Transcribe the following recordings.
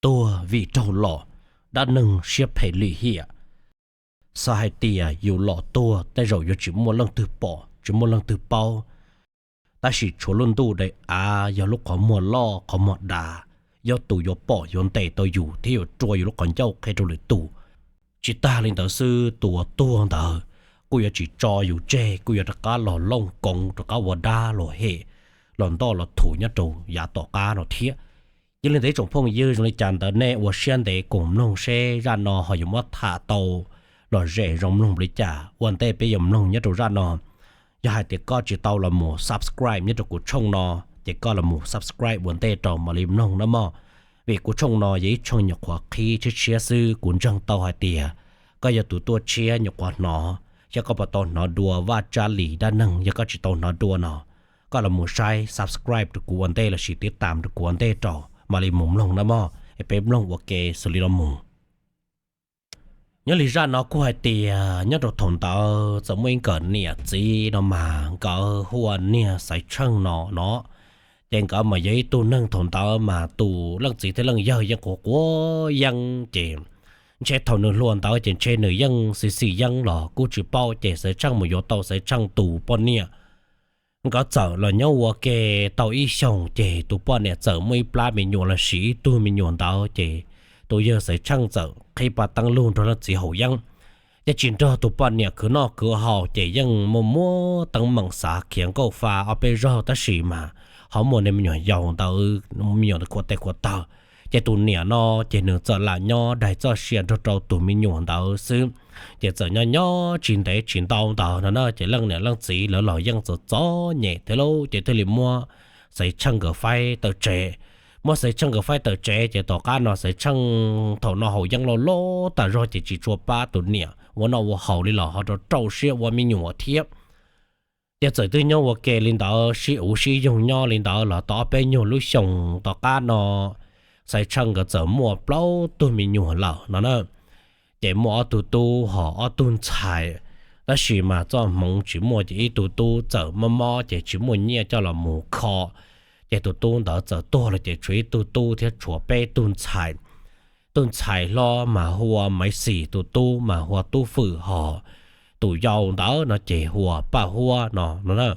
tuag vim raug los, dab neeg siab phem lim hiam. Xav hais tias yus los tuag tej zaum yuav tsis muaj leej twg pom tsis muaj leej twg paub, tab sis tshuav lub ntuj daim av yog lub qhov muag loj qhov muag dav, yog tus yuav pom yuav ntes tau yus thiab yuav rua yus lub qhov ncauj qhia rau lwm tus. Tsis tag li ntawd xwb, tus uas tuag ntawd kuj yuav tsis tso yus tseg, kuj yuav rov qab los looj koov rov qab ua dab los hem, los ntoj los thuv nyob rau yav tom qab no thiab. Yog li ntawd ib tsoom phooj ywg, zoo li cas ntawd nej ua siab ntev koom mloog seb zaj no ho yuav muab tham tau lom zem zoo mloog li cas. Ua ntej peb yuav mloog nyob rau zaj no, yog hais tias koj tsis tau los mus subscribe nyob rau kuv tshooj no, ces koj los mus subscribe ua ntej rau mam li mloog nawb mog. Vim kuv tshooj no yog ib tshooj nyuam qhuav qhib tshiab tshiab xwb, kuv ntseeg tau hais tias koj yog tus tuaj tshiab nyuam qhuav hnov, xyov koj puas tau hnov dua Vaj Tsab Lis dab neeg. Yog koj tsis tau hnov dua no, koj los mus saib subscribe rau kuv ua ntej lossis tiv tam rau kuv ua ntej rau mam li mus mloog nawb mog. Es peb mloog ua ke xws li no mus. Nyob li zaj no kuj hais tias nyob rau thaum ntawd txawm muaj ib nkawm niam txiv no mas nkawd hu ua niag Xaiv Tsheej no no. Ces nkawd mas yog ib tug neeg thaum ntawd mas tus leej txiv thiab leej yawg yeej quav quav yeeb, ces ntshe thaum nws hluas ntawd ces ntshe nws yeej xis xis yeeb los kuj tsis paub. Ces Xaiv Tsheej mus yuav tau Xaiv Tsheej tus poj niam. Nkawd txawm los nyob ua ke tau ib xyoos, ces tus poj niam txawm muaj ib plab me nyuam lossis ib tug me nyuam ntawd, ces tus yawg Xaiv Tsheej txawm qhib paj teeb lug nrog leej txiv haus yeeb. Ces tsis nrog tus poj niam khwv noj khwv haus, ces yeej muaj muab teeb meem xav khiav nkauj fa ob peb zaug, tab sis mas ho muaj niag me nyuam yaus ntawd, me nyuam khuav tes khuav taw. Ces tus niam no ces nws txawm lam nyob daig txoj sia nrog rau tus me nyuam ntawd xwb. Ces txawm nyob nyob tsis ntev tsis ntau ntawd no na, ces leej niam leej txiv lawv los yeej txom txom nyem thiab lauj, ces thiaj li muab Xaiv Tsheej nkawd faib tawm tsev. Muab Xaiv Tsheej nkawd faib tawm tsev, ces tom qab no Xaiv Tsheej thaum no haus yeeb loj loj tas zog, ces tsis tshua pab tus niam ua noj ua haus li los ho rau rau siab ua me nyuam thiab. Ces txawm twb nyob ua ke li ntawd, sib uv sib yoog nyob li ntawd los tau ob peb nyuag lub xyoos tom qab no, Xaiv Tsheej nkawd txawm muaj plaub tug me nyuam lawm no na. Ces muaj ob tug tub ho ob tug ntxhais, tab sis mas txoj hmoov tsis muaj, ces ib tug tub txawm mob mob ces tsis muaj nyiaj coj los mus kho. Ces tus tub ntawd txawm tuag lawm, ces tshuav ib tug tub thiab tshuav peb tug ntxhais. Tus ntxhais hlob mas hu ua Maiv Xis, tus tub mas hu ua Tub Fwm, ho tus yau ntawd no ces hu ua Paj Huab no no na.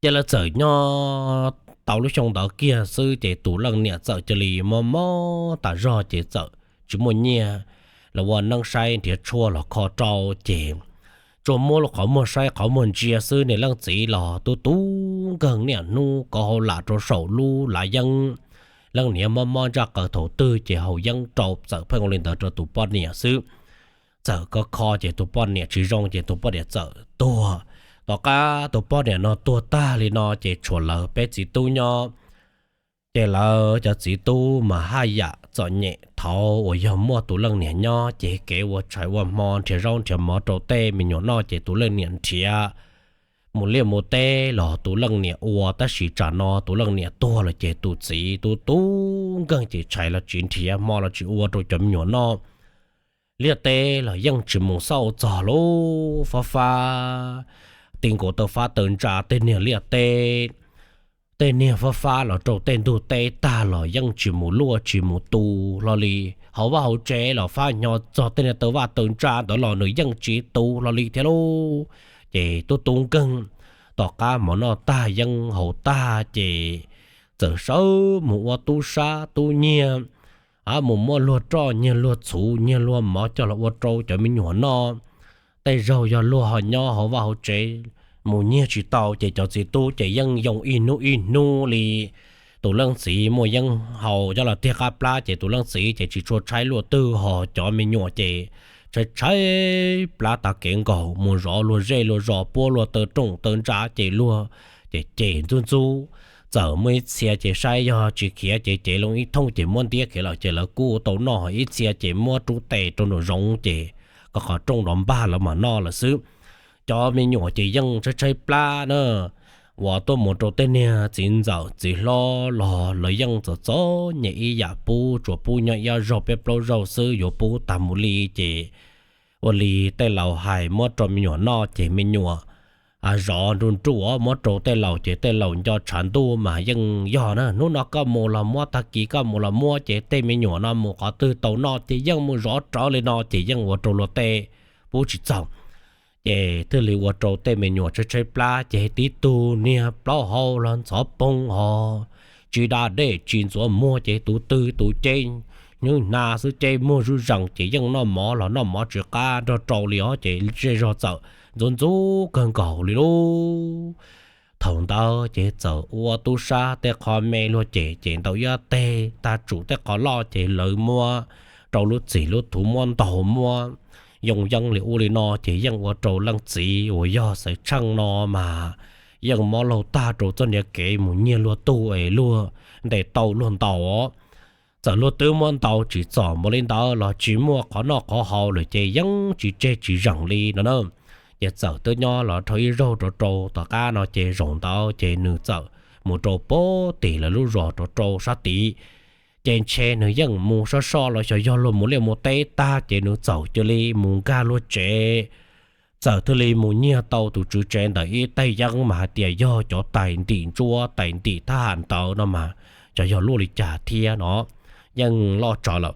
Ces lawv txawm nyob tau lub xyoo ntawd kiag xwb, ces tus leej niam txawm cia li mob mob tas zog, ces txawm tsis muaj nyiaj los ua neeb saib nrhiav tshuaj los kho rau, ces tsuas muab lub qhov muag saib qhov muag ntsia xwb, niag leej txiv los tub tub nkeeg niaj hnub kauv hauv lam rau saum lub lav yeeb. Leej niam mob mob ntsaj qaws thaum twg ces haus yeeb rau, txawm pheej ua li ntawd rau tus poj niam xwb. Txawm kho kho ces tus poj niam tsis zoo, ces tus poj niam txawm tuag. Tom qab tus poj niam no tuag tag li no ces tshuav lawv peb txiv tub nyob. Ces lawv cov txiv tub mas haj yam txom nyem, thaum uas yog muaj tus leej niam nyob ces kev ua tshais ua hmo, nrhiav zaub nrhiav mov rau tej me nyuam noj ces tus leej niam nrhiav. Mus liaj mus teb los tus leej niam ua, tab sis tsam no tus leej niam tuag lawm ces tus txiv tub tub nkeeg ces tshais los tsis nrhiav, hmo los tsis ua rau cov me nyuam noj. Liaj teb los yeej tsis mus xauj txog lub fab fab, ti nkaus taw fab taw ntsa tej niag liaj teb, tej niag fab fab los rau tej ntug teb tag los yeej tsis mus luaj tsis mus tu hlo li. Hauv vaj hauv tsev los fab hnyo txog tej niag taw vaj taw ntsa ntawd los nws yeej tsis tu hlo li thiab lauj. Ces tub tub nkeeg, tom qab mov noj tag yeeb haus tag ces txawm sawv mus ua tub sab tub nyiag, mus muab luag roj nyiag luag txhuv nyiag luag mov coj los ua rau cov me nyuam noj. Tej zaug yog luag ho nyob hauv vaj hauv tsev, mus nyiag tsis tau ces cov txiv tub ces yeej yoo ib hnub ib hnub li. Tus leej txiv muaj yeeb haus coj los tiag qab plab ces tus leej txiv ces tsis tshua tshaib luaj twg, ho cov me nyuam ces tshaib tshaib plab tag kev nkaus, mus zov luag zej luag zos, puab luag taw rooj taw ntsa ces luag ces cem ntxub ntxub. Txawm muaj ib txhia ces saib yog tsis khiav ces cev loo ib thooj ces muab ntiab khiav lawm ces lawv kuj tau noj, ho ib txhia ces muab rub tes rau nraum zoov ces kom qhov rooj nrov npag lawv mam noj lawm xwb. Cov me nyuam ces yeej tshaib tshaib plab na, uas tuaj mus rau tej niag txiv ntxawm txiv hlob los lawv yeej txom txom nyem ib yam, pub tsuas pub nyob ib ob zaug peb plaub zaug xwb, yuav pub tag mus li ces ua li tej laus hais, muab rau me nyuam noj ces me nyuam zov nruj nruj muab rau tej laus ces tej laus nco tshav ntuj mas yeej yog na, hnub no koj mus los muab, tag kis koj mus los muab, ces tej me nyuam no mus qhov twg tau noj ces yeej mus zov rawv li no ces yeej ua rau luag tej pub tsis txaus. Ces thiaj li ua rau tej me nyuam tshaib tshaib plab ces tib tug niag plaub hau los ntxhov poog ho tsis da dej tsis ntxuav muag ces tus twg tus ces hnyav hnav xwb ces muag zuj zees ces yeej noj mov los noj mov tsis qab nrog rau li os ces zej zog txawm ntxub ntxub kawg nkaus li lauj. Thaum ntawd ces txawm ua tub sab tej qho me luag ces ces ntaus iab teg tag tsum tej qho loj ces lawv muab rau lub txim lub thuv muab ntaus muab yoo yeeb li ub li no ces yeej ua rau leej txiv uas yog Xaiv Tsheej no mas yeej mob laug tag rau txoj niag kev mus nyiag luag tug es luag ntes tau luag ntaus. Txawm luag twb muab ntaus tsis txom npaum li ntawd los tsis muaj qhov noj qhov haus lawm ces yeej tsis tseg tsis zeem li no na. Ces txawm twb nyob los dhau ib zaug rau rau tom qab no ces zaum ntawd ces nws txawm mus rau pem tim lawv lub zos rau rau sab tid. Ces ntshe nws yeej mus soj soj los xyov yog luag mus liaj mus teb tag ces nws txawm cia li mus nkag luag tsev. Txawm thiaj li mus nyiag tau tus tswv tsev ntawm ib teg yeeb mas hais tias yog cov tais ntim ntsuab tais ntim thab ham ntawd no mas xyov yog luaj li cas thiab no, yeej loj tsawv lawm.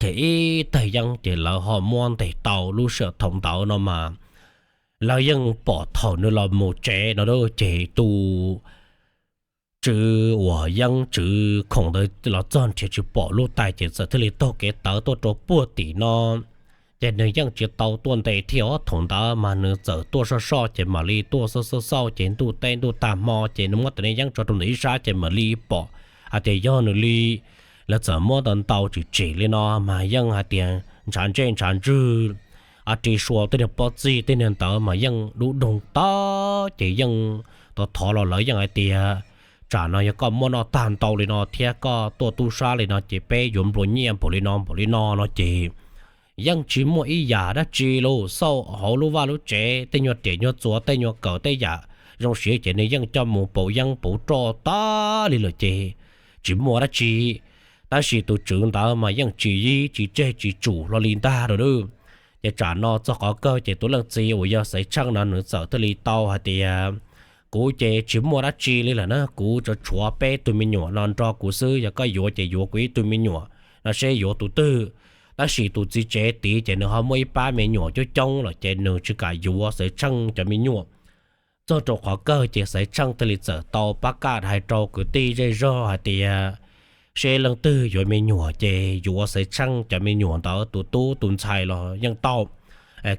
Ces ib teg yeeb ces lawv ho muab ntes tau lub sij hawm thaum ntawd no mas lawv yeej pom thaum nws los mus tsev no ces tus tswv uas yeeb tswv khoom ntawd los txog nrhiav tsis pom lub tais ces txawm thiaj li taug kev tawv tuaj rau puag tim no. Ces nws yeej tsis tau tuaj ntes thiab os, thaum ntawd mas nws txawm tuaj soj soj ces mam li tuaj xauj xauj xauj ces ntuj teb ntuj tag hmo ces nws muab tais niag yeeb tso rau ntawm ib sab ces mam li pom hais tias yog nws li. Lawv txawm muab ntau ntau tsis tsim li no mas yeej hais tias ntshav ntsej ntshav ntswg, ris sua tej niag pob txij tej niag ntawd mas yeej dub doog tag ces yeej thov thov los lawv yeej hais tias tsam no yog koj muab noj tag ntau li no thiab koj tuaj tub sab li no ces peb yuav nplua nyiaj npaum li no npaum li no no ces yeej tsis muaj ib yam dab tsi los xauj hauv lub vaj lub tsev tej nyuag riam nyuag txuas tej nyuag kawm tej yam zoo siab ces nws yeej coj mus pauv yeeb pauv roj tag li lawm ces tsis muaj dab tsi. Tab sis tus tswv ntawd mas yeej tsis yig tsis tseg tsis tsum hlo li ntag lawm. Ces tsam no txog qhov kawg ces tus leej txiv uas yog Xaiv Tsheej no nws txawm thiaj li tau hais tias kuv ces tsis muaj dab tsi li lawm na, kuv tsuas tshuav peb tug me nyuam no nrog kuv xwb, yog koj yuav ces yuav kuv ib tug me nyuam no seb yuav tus twg. Tab sis tus txiv tsev tid ces nws ho muaj ib pab me nyuam coob coob lawm ces nws tsis kam yuav Xaiv Tsheej cov me nyuam. Txog rau qhov kawg ces Xaiv Tsheej thiaj li txawm tau pab kaj hais rau kwv tij zej zog hais tias seb leej twg yuav me nyuam ces yuav Xaiv Tsheej cov me nyuam ntawd tus tub tus ntxhais los yeej tau,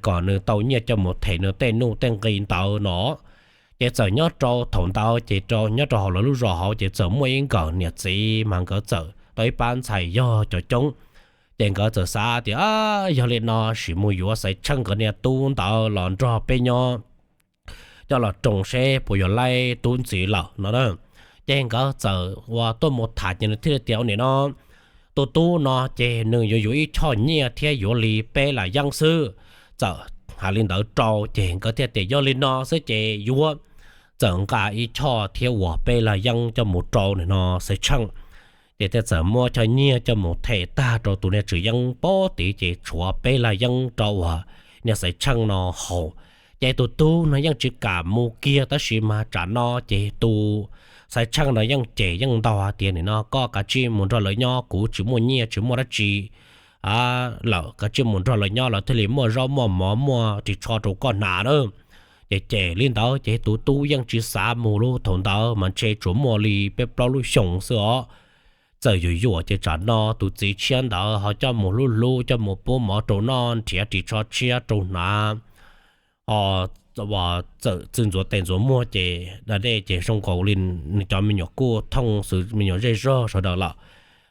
kom nws tau nyiaj coj mus them nws tej nuj tej nqi ntawd no. Ces txawm nyob rau thaum ntawd ces nyob rau hauv lawv lub zos hauv ces txawm muaj ib nkawm niam txiv mas nkawd txawm tau ib pab ntxhais yog cov coob. Ces nkawd txawm xav tias yog li no sim mus yuav Xaiv Tsheej nkawd niag tub ntawd los nrog peb nyob, coj los roos seb puas yuav laib tub ntxiv lawm no na. Ces nkawd txawm uas tuaj mus tham ces nws thiaj li tias ua nim no tus tub no ces nws yuav yuav ib choj nyiaj thiab yuav li peb las yeeb xwb. Txawm hais li ntawd rau ces nkawd thiaj tias yog li no xwb ces yuav. Txawm nqa ib choj thiab uas peb las yeeb coj mus rau nim no Xaiv Tsheej. Ces thiaj txawm muab choj nyiaj coj mus them tag rau tus niag tswv yeeb pob tid ces tshuav peb las yeeb rau uas niag Xaiv Tsheej no haus. Ces tus tub no yeej tsis kam mus kiag tab sis mas tsam no ces tus Xaiv Tsheej no yeej cem yeej ntaug hais tias nim no koj kav tsij mus nrog lawv nyob, kuv tsis muaj nyiaj tsis muaj dab tsi lawm, kav tsij mus nrog lawv nyob lawv thiaj li muaj zaub muaj mov muaj ris tsho rau koj hnav na. Ces cem li ntawd ces tus tub yeej tsis xav mus li, thaum ntawd mas ntshe tsuas muaj li peb plaub lub xyoos xwb os. Txawm yuam yuam ces tsam no tus txiv tshiab ntawd ho coj mus hlub hlub coj mus pub mov rau noj nrhiav ris tsho tshiab rau hnav. Ho txawm txwj ntxuav tes ntxuav muag ces da dej ces zoo nkaus li nws cov me nyuam kuj thooj xwb, me nyuam zej zog sawv daws lawm.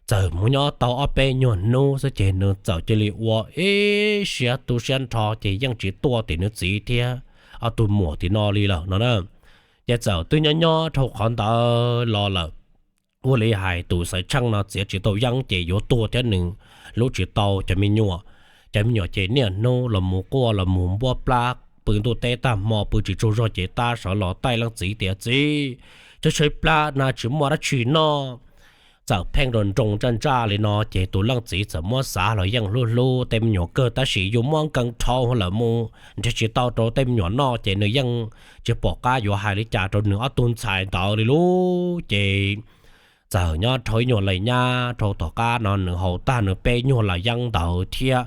Txawm mus nyob tau ob peb nyuag hnub xwb ces nws txawm cia li ua ib siab tu siab nrho ces yeej tsis tuaj tim nws txiv thiab ob tug muam tim no li lawm no na. Ces txawm twb nyob nyob dhau qhov ntawd los lawm, ua li hais tus Xaiv Tsheej no txiav tsis tau yeeb ces yuav tuag thiab nws hlub tsis tau cov me nyuam. Cov me nyuam ces niaj hnub los mus quaj los mus npuab plab pw ntuj teb tag hmo pw tsis tsaug zog ces tab sawv los taij leej txiv tias txiv, tshaib tshaib plab na tsis muaj dab tsi noj, txawm pheej nroo nroo ntsaj ntsaj li no ces tus leej txiv txawm muab xav los yeej hlub hlub tej me nyuam kawg, tab sis yus muab nkees dhau lawm mus nrhiav tsis tau rau tej me nyuam noj ces nws yeej tsis pom qab yuav hais li cas rau nws ob tug ntxhais ntawd li lub. Ces txawm nyob dhau ib nyuag lais nyab rau tom qab no nws haus tag nws peb nyuag laj yeeb ntawd thiab,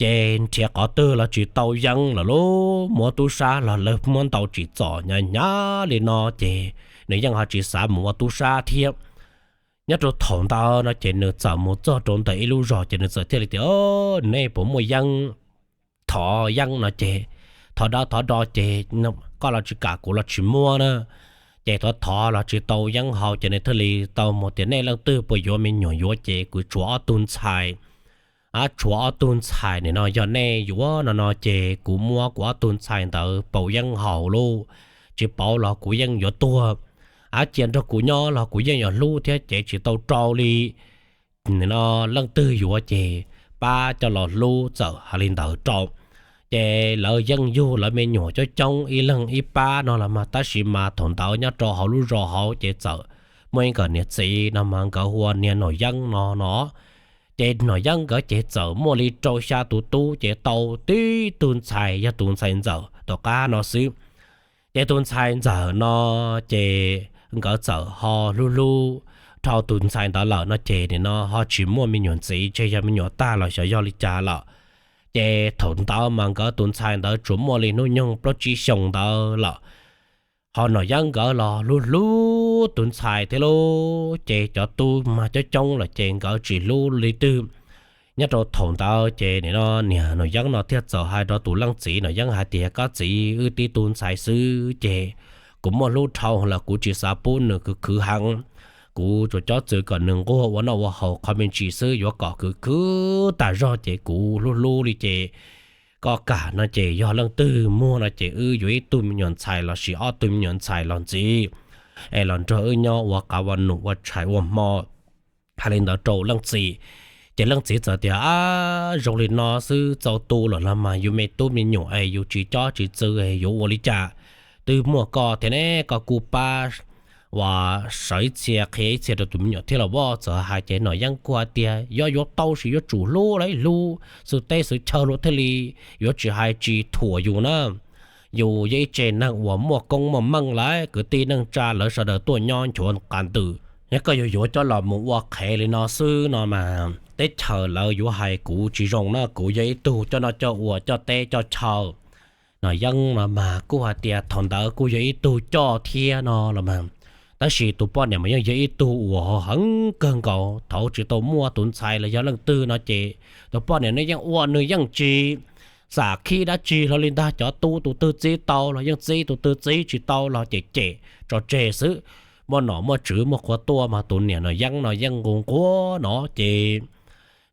ces nrhiav qhov twg los tsis tau yeeb lawm lub. Muab tub sab los lawv muab ntaus tsim txom hnyav hnyav li no ces nws yeej ho tsis xav mus ua tub sab thiab. Nyob rau thaum ntawd no ces nws txawm mus txog rau ntawm ib lub zos ces nws txawm thiaj li tias, Nej puas muaj yeeb? Thov yeeb no ces, thov dawb thov do ces koj los tsis kam kuv los tsis muab na. Ces thov thov los tsis tau yeeb haus ces nws thiaj li tau mus tias, Nej leej twg puas yuav me nyuam? Yuav ces kuv tshuav ob tug ntxhais, tshuav ob tug ntxhais nim no yog nej yuav no no ces kuv muab kuv ob tug ntxhais ntawd pauv yeeb haus lub. Tsis pauv los kuv yeej yuav tuag, cia nrog kuv nyob los kuv yeej yuav hlub thiab cev tsis tau rau li. Nim no leej twg yuav ces pab coj los hlub. Txawm hais li ntawd rau ces lawv yeej yug lawv me nyuam coob coob ib leeg ib pab no los mas, tab sis mas thaum ntawd nyob rau hauv lub zos hauv ces txawm muaj ib nkawm niam txiv no mas nkawd hu ua niag Nom Yeeb no no. Ces Nom Yeeb nkawd ces txawm muaj li rau xya tus tub ces tau tib tug ntxhais yog tus ntxhais ntxawm tom qab no xwb. Ces tus ntxhais ntxawm no ces nkawd txawm ho hlub hlub dhau tus ntxhais ntawd lawm no ces nim no ho tsis muaj me nyuam ntxiv, tseg yog me nyuam tag los xyov yog li cas lawm. Ces thaum ntawd mas nkawd tus ntxhais ntawd tsuas muaj li hnub nyoog plaub tsib xyoos ntawd lawm. Ho Nom Yeeb nkawd los hlub hlub tus ntxhais thiab lub, ces cov tub mas coob coob lawm ces nkawd tsis hlub li twg. Nyob rau thaum ntawd ces nim no niag Nom Yeeb no thiaj txawm hais rau tus leej txiv Nom Yeeb hais tias, Koj txiv, wb tib tug ntxhais xwb ces kuv muaj hlub dhau lawm kuv tsis xav pub nws khwv khwv heev. Kuv tsuas cob txwv kom nws nquag ua noj ua haus qhov me ntsis xwb, yuav kom khwv khwv tas zog ces kuv hlub hlub li ces koj kam no ces yog leej twg muag no ces wb yuav ib tug me nyuam ntxhais los sis ob tug me nyuam ntxhais los ntxiv es los nrog wb nyob ua qav ua num ua tshais ua hmo. Hais li ntawd rau leej txiv, ces leej txiv txawm tias, Ab, zoo li no xwb txaus tu lawm los mas yus me tub me nyuam es yus tsis cob tsis txwv yuav ua li cas? Twb muaj koj thiab ne, koj kuj pab uas sawv ib txhia qhia ib txhia rau tus me nyuam thiab los as. Txawm hais ces Nom Yeeb kuj hais tias, Yog yuav tau ces yuav tsum hlub los ib hlub, xwm teb xwm chaw luag thiaj li yuav tsis hais tsis thuam yus na. Yus yog ib tsev neeg uas muaj koob muaj meej lawm, kwv tij neej tsa lawv sawv daws tuaj nyob nchuav qab ntws, yog koj yuav yuav coj los mus ua qhev li no xwb no mas teb chaws lawv yuav hais kuv tsis zoo na. Kuv yog ib tug coj noj coj ua coj teb coj chaw. Nom Yeeb no mas kuj hais tias thaum ntawd kuj yog ib tug coj thiab no los mas, tab sis tus poj niam mas yeej yog ib tug uas heev kawg nkaus. Thaum tsis tau muaj tus ntxhais los yog leej twg no ces tus poj niam no yeej ua nws yeej tsis xam khib dab tsi hlo li ntag. Cov tub tus twg txib tau los yeej txib, tus twg txib tsis tau los ces cem tso tseg xwb. Muaj nom muaj tswv muaj qhua tuaj mas tus niam Nom Yeeb no yeej nqus nquag no ces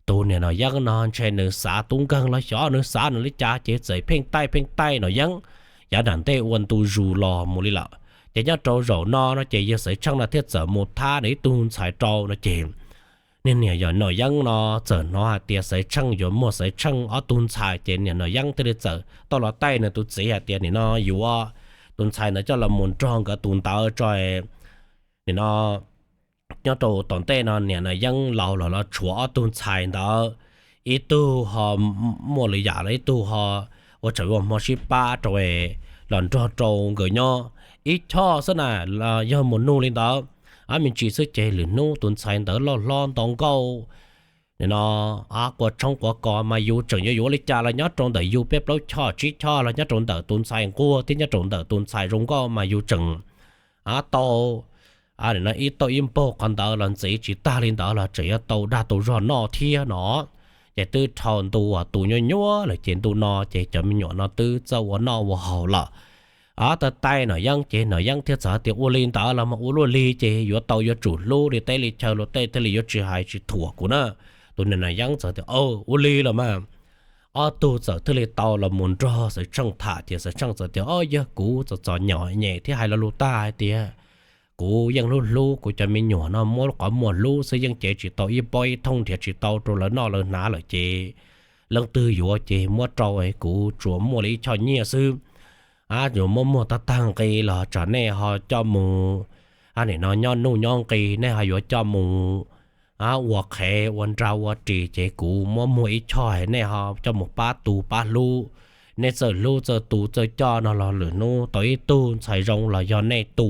tus niam Nom Yeeb no ntshe nws xav tub nkeeg los xyov nws xav nws li cas ces txawm pheej taij pheej taij Nom Yeeb yav nram ntej ua ntu zus los mus li lawm. Ces nyob rau zaum no no ces yawg Xaiv Tsheej no thiaj txawm mus thab nws ib tug ntxhais rau no ces niag niam yog Nom Yeeb no txawm hnov hais tias Xaiv Tsheej yuav muaj Xaiv Tsheej ob tug ntxhais ces niam Nom Yeeb thiaj li txawm tau los taij nws tus txiv hais tias, Nim no yuav tus ntxhais ntawd coj los mus nrog nkawd tus ntawd tso. Nim no nyob rau tom ntej no niam Nom Yeeb laus los los tshuav ob tug ntxhais ntawd, ib tug ho muaj lwm yam los ib tug ho ua tsam ua hmo sib pab rau los nrog rau nkawd nyob ib choj xwb na. Yog mus nug li ntawd, ob me ntsis xwb ces lwm hnub tus ntxhais ntawd loj hlob nto nkauj, nim no quav tshoob quav kos mas yus tseem yuav yuav li cas los nyob rau ntawm yus peb plaub choj tsib choj los nyob rau ntawm tus ntxhais nquag thiab nyob rau ntawm tus ntxhais zoo nkauj mas yus tseem tau ib tauj ib npaug qhov ntawd los ntxiv, tsis tag li ntawd los tseem yuav tau dag tau zog noj thiab no. Ces twb dhau ntu uas tu nyuaj nyuaj lawm ces ntu no ces cov me nyuam no twb txawj ua noj ua haus lawm. Ob tawg taij Nom Yeeb ces Nom Yeeb thiaj txawm tias, Ua li ntawd los mas ua luaj li ces yuav tau yuav tsum hlub li teb li chaw luag tej thiaj li yuav tsis hais tsis thuam kuv na. Tus niam Nom Yeeb txawm tias, Ua li los mas. Ob tug txawm thiaj li tau los mus nrog Xaiv Tsheej tham ces Xaiv Tsheej txawm tias, Ob, yog kuv txom txom nyem nyem thiab hais lo lus tag hais tias kuv yeej hlub hlub kuv cov me nyuam no muab qhov muag hlub xwb, yeej cev tsis tau ib pob ib thooj, nrhiav tsis tau rau lawv noj lawv hnav lawm ces leej twg yuav ces muab rau, kuv tsuas muaj li ib choj nyiaj xwb. Yuav muab muag tag tag nqi los tsam nej ho coj mus Nim no nyob nuj nyob nqis nej ho yuav coj mus ua qhev ua nra ua ris ces kuv muab muag ib choj, nej ho coj mus pab tu pab hlub. Nej txawj hlub txawj tu txawj coj no los lwm hnub tau ib tug ntxhais zoo los yog nej tu,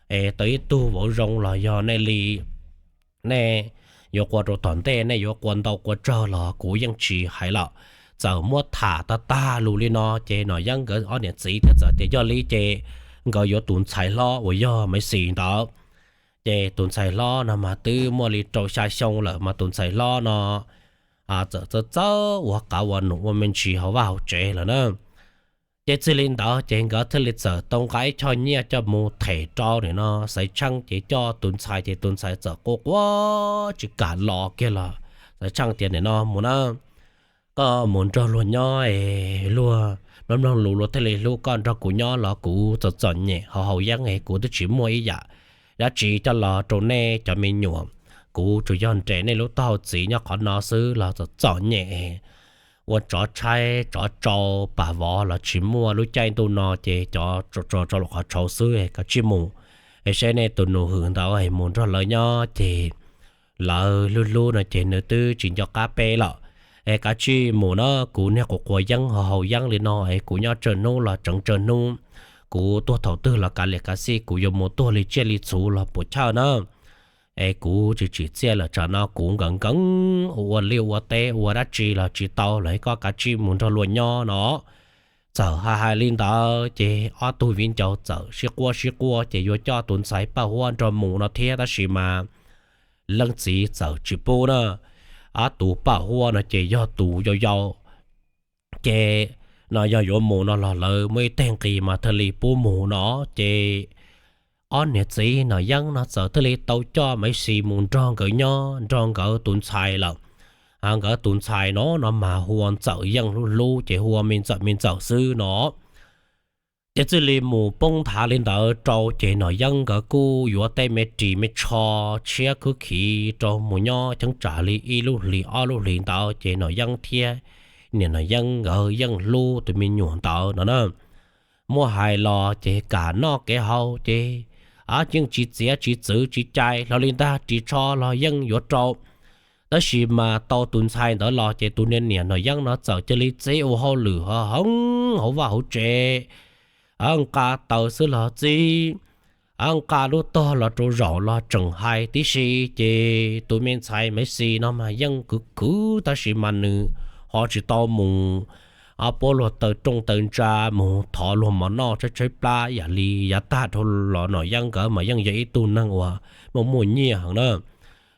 es tau ib tug vauv zoo los yog nej li. Nej yuav qua rau tom ntej nej yuav qua ntau qua tsawg los kuv yeej tsis hais lawm. Txawm muab tham tag tag lus li no ces Nom Yeeb nkawd ob niam txiv thiaj txawm tias yog li ces nkawd yuav tus ntxhais hlob uas yog Maiv Xis ntawd. Ces tus ntxhais hlob no mas twb muaj li rau xya xyoo lawm mas tus ntxhais hlob no txawm txawj txawj ua qav ua num ua me ntsis hauv vaj hauv tsev lawm na. Ces txij li ntawd ces nkawd thiaj li txawm tau nqa ib choj nyiaj coj mus them rau nim no Xaiv Tsheej ces coj tus ntxhais ces tus ntxhais txawm quaj quaj tsis kam los kiag los Xaiv Tsheej tias nim no mus na, koj mus nrog luag nyob es luag mloog mloog lus luag thiaj li hlub, koj nrog kuv nyob los kuv txom txom nyem haus haus yeeb es kuv twb tsis muaj ib yam dab tsi coj los rau nej cov me nyuam. Kuv tsuas yog nres nej lub taub hau txiv nyob qhov no xwb los txom txom nyem, ua tsov tshaib tsov tsau pam vov los tsis muaj, lub caij ntuj no ces cov tsau rau qhov tshauv xwb, kav tsij mus. Es seb nej tus nus hwm ntawd mus nrog lawv nyob ces lawv hlub hlub no ces nws twb tsis nco qab peb lawm. Es kav tsij mus na, kuv niag quas quas yeeb haus haus yeeb li no es kuv nyob tsawg hnub los tseev tsawg hnub, kuv tuag thaum twg los kav liam kav xij, kuv yuav mus tuag li tsiaj li txhu los puas chawj na. Es kuv tsis tsim txiaj lawm, tsam no kuv nkees nkees ua liaj ua teb ua dab tsi los tsis tau lawm, koj kav tsij mus nrog luag nyob no. Txawm hais hais li ntawd ces ob tug viv ncaus txawm sib quaj sib quaj ces yuav coj tus ntxhais Paj Huab nrog mus no thiab, tab sis mas leej txiv txawm tsis pub na. Ob tus Paj Huab no ces yog tus yau yau, ces no yog yuav mus no los lawv muaj ib teg nqis mas thiaj li pub mus no. Ces ob niam txiv Nom Yeeb no txawm thiaj li tau coj Maiv Xis mus nrog nkawd nyob nrog nkawd tus ntxhais lawm. Nkawd tus ntxhais no no mas hu ua Ntxawm Yeej hlub hlub ces hu ua me Ntxawm me Ntxawm xwb no. Ces txij li mus poob nthav li ntawd rau ces Nom Yeeb nkawd kuj yuav tej me ris me tsho tshiab khwb khiv rau mus nyob cheeb tsam li ib lub hlis ob lub hlis ntawd ces Nom Yeeb thiab niam Nom Yeeb nkawd yeej hlub tus me nyuam ntawd no na. Muaj hais los ces kam noj kev haus ces yeej tsis txiav tsis txwv tsis cais hlo li ntag, ris tsho los yeej yuav rau. Tab sis mas tau tus ntxhais ntawd los ces tus niag niam Nom Yeeb no txawm cia li txib ua hauj lwm ho heev hauv vaj hauv tsev, nqa taws xwb los txib, nqa lub tog los rau zaum los tseem hais tib si. Ces tus me ntxhais Maiv Xis no mas yeej khwv khwv tab sis mas nws ho tsis tau mus puab luag taw rooj taw ntsa, mus thov luag mov noj tshaib tshaib plab yam li yav tag dhau los. Nom Yeeb nkawd mas yeej yog ib tug neeg uas muaj muaj nyiaj heev na.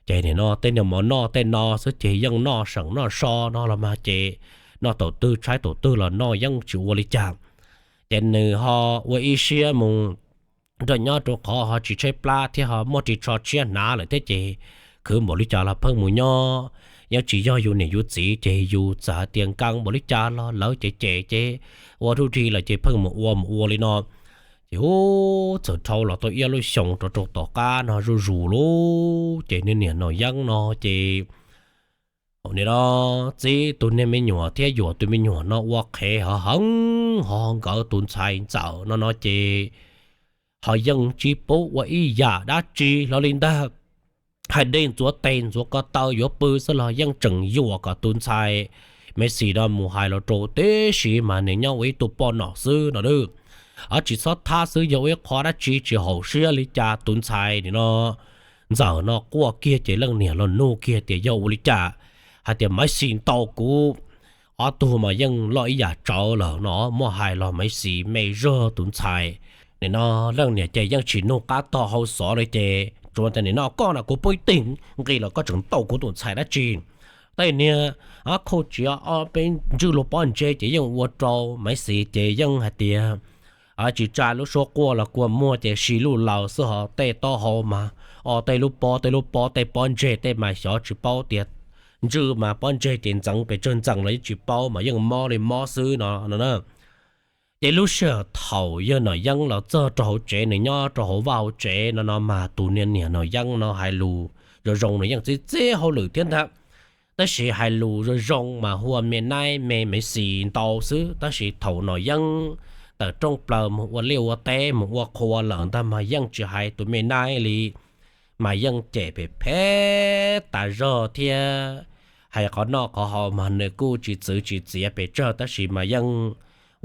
Ces nim no tej niag mov noj tej no xwb ces yeej noj seem noj so no los mas ces noj thaum twg tshaib thaum twg los noj yeej tsis ua li cas. Ces nws ho ua ib siab mus nrog nyob rau qhov ho tsis tshaib plab thiab ho muaj ris tsho tshiab hnav lawm thiab ces khwv npaum li cas los pheej mus nyob. Yeej tsis yog yus niam yus txiv ces yus txawm hais tias nkees npaum li cas los lawv cem cem ces ua ruj rig lawm ces pheej mus ua mus ua li no. Ces ub txawm dhau los tau ib lub xyoos rau rau tom qab no zuj zus lawm ces niag niam Nom Yeeb no ces nim no txib tus niag me nyuam thiab yuam tus me nyuam no ua qhev ho heev ho nkawd tus ntxhais Ntxawm no no ces ho yeej tsis pub ua ib yam dab tsi hlo li ntag. Hais dej ntxuav tes ntxuav ko taw yuav pw xwb los yeej tseem yuam kom tus ntxhais Maiv Xis no mus hais los rau tib si mas nws nyob ua ib tug poj nom xwb no. Tsis txhob thab xwb yog ua ib qho dab tsi tsis haum siab li cas tus ntxhais nim no Ntxawm no quaj kiag ces leej niam los nug kiag tias yog ua li cas, hais tias Maiv Xis ntaus kuv. Ob tug mas yeej loj ib yam tsawv lawm no, muaj hais los Maiv Xis me zog tus ntxhais. Nim no leej niam ces yeej tsis nug qab tog hau xov li ces tsuas tias nim no koj no kuv pub ib teg nqis los koj tseem ntaus kuv tus ntxhais dab tsi. Tej niag khauj tsiav ob peb ntswj luag pob ntseg ces yeej ua rau Maiv Xis ces yeej hais tias tsis tsa lub suab quaj los kua muag ces si luj laws xwb ho tej taub hau mas o tej lub pob tej lub pob tej pob ntseg tej mas xyov tsis paub tias ntswj mas pob ntseg ces ntxeev pes tsawg ntxees los yeej tsis paub mas yeej mob li mob xwb no no na. Ces lub sij hawm thaum yawg Nom Yeeb los txog rau hauv tsev, nws nyob rau hauv vaj hauv tsev no no mas tus niag niam Nom Yeeb no hais lus zoo zoo, nws yeej txib txib hauj lwm thiab ntag. Tab sis hais lus zoo zoo mas hu ua me naib me Maiv Xis ntau xwb, tab sis thaum Nom Yeeb tawm rooj plaws mus ua liaj ua teb mus ua qhua lawm ntag mas yeej tsis hais tus me nab li. Mas yeej cem phem phem tas zog thiab hais qhov noj qhov haus mas nws kuj tsis txwv tsis txiav pes tsawg tab sis mas yeej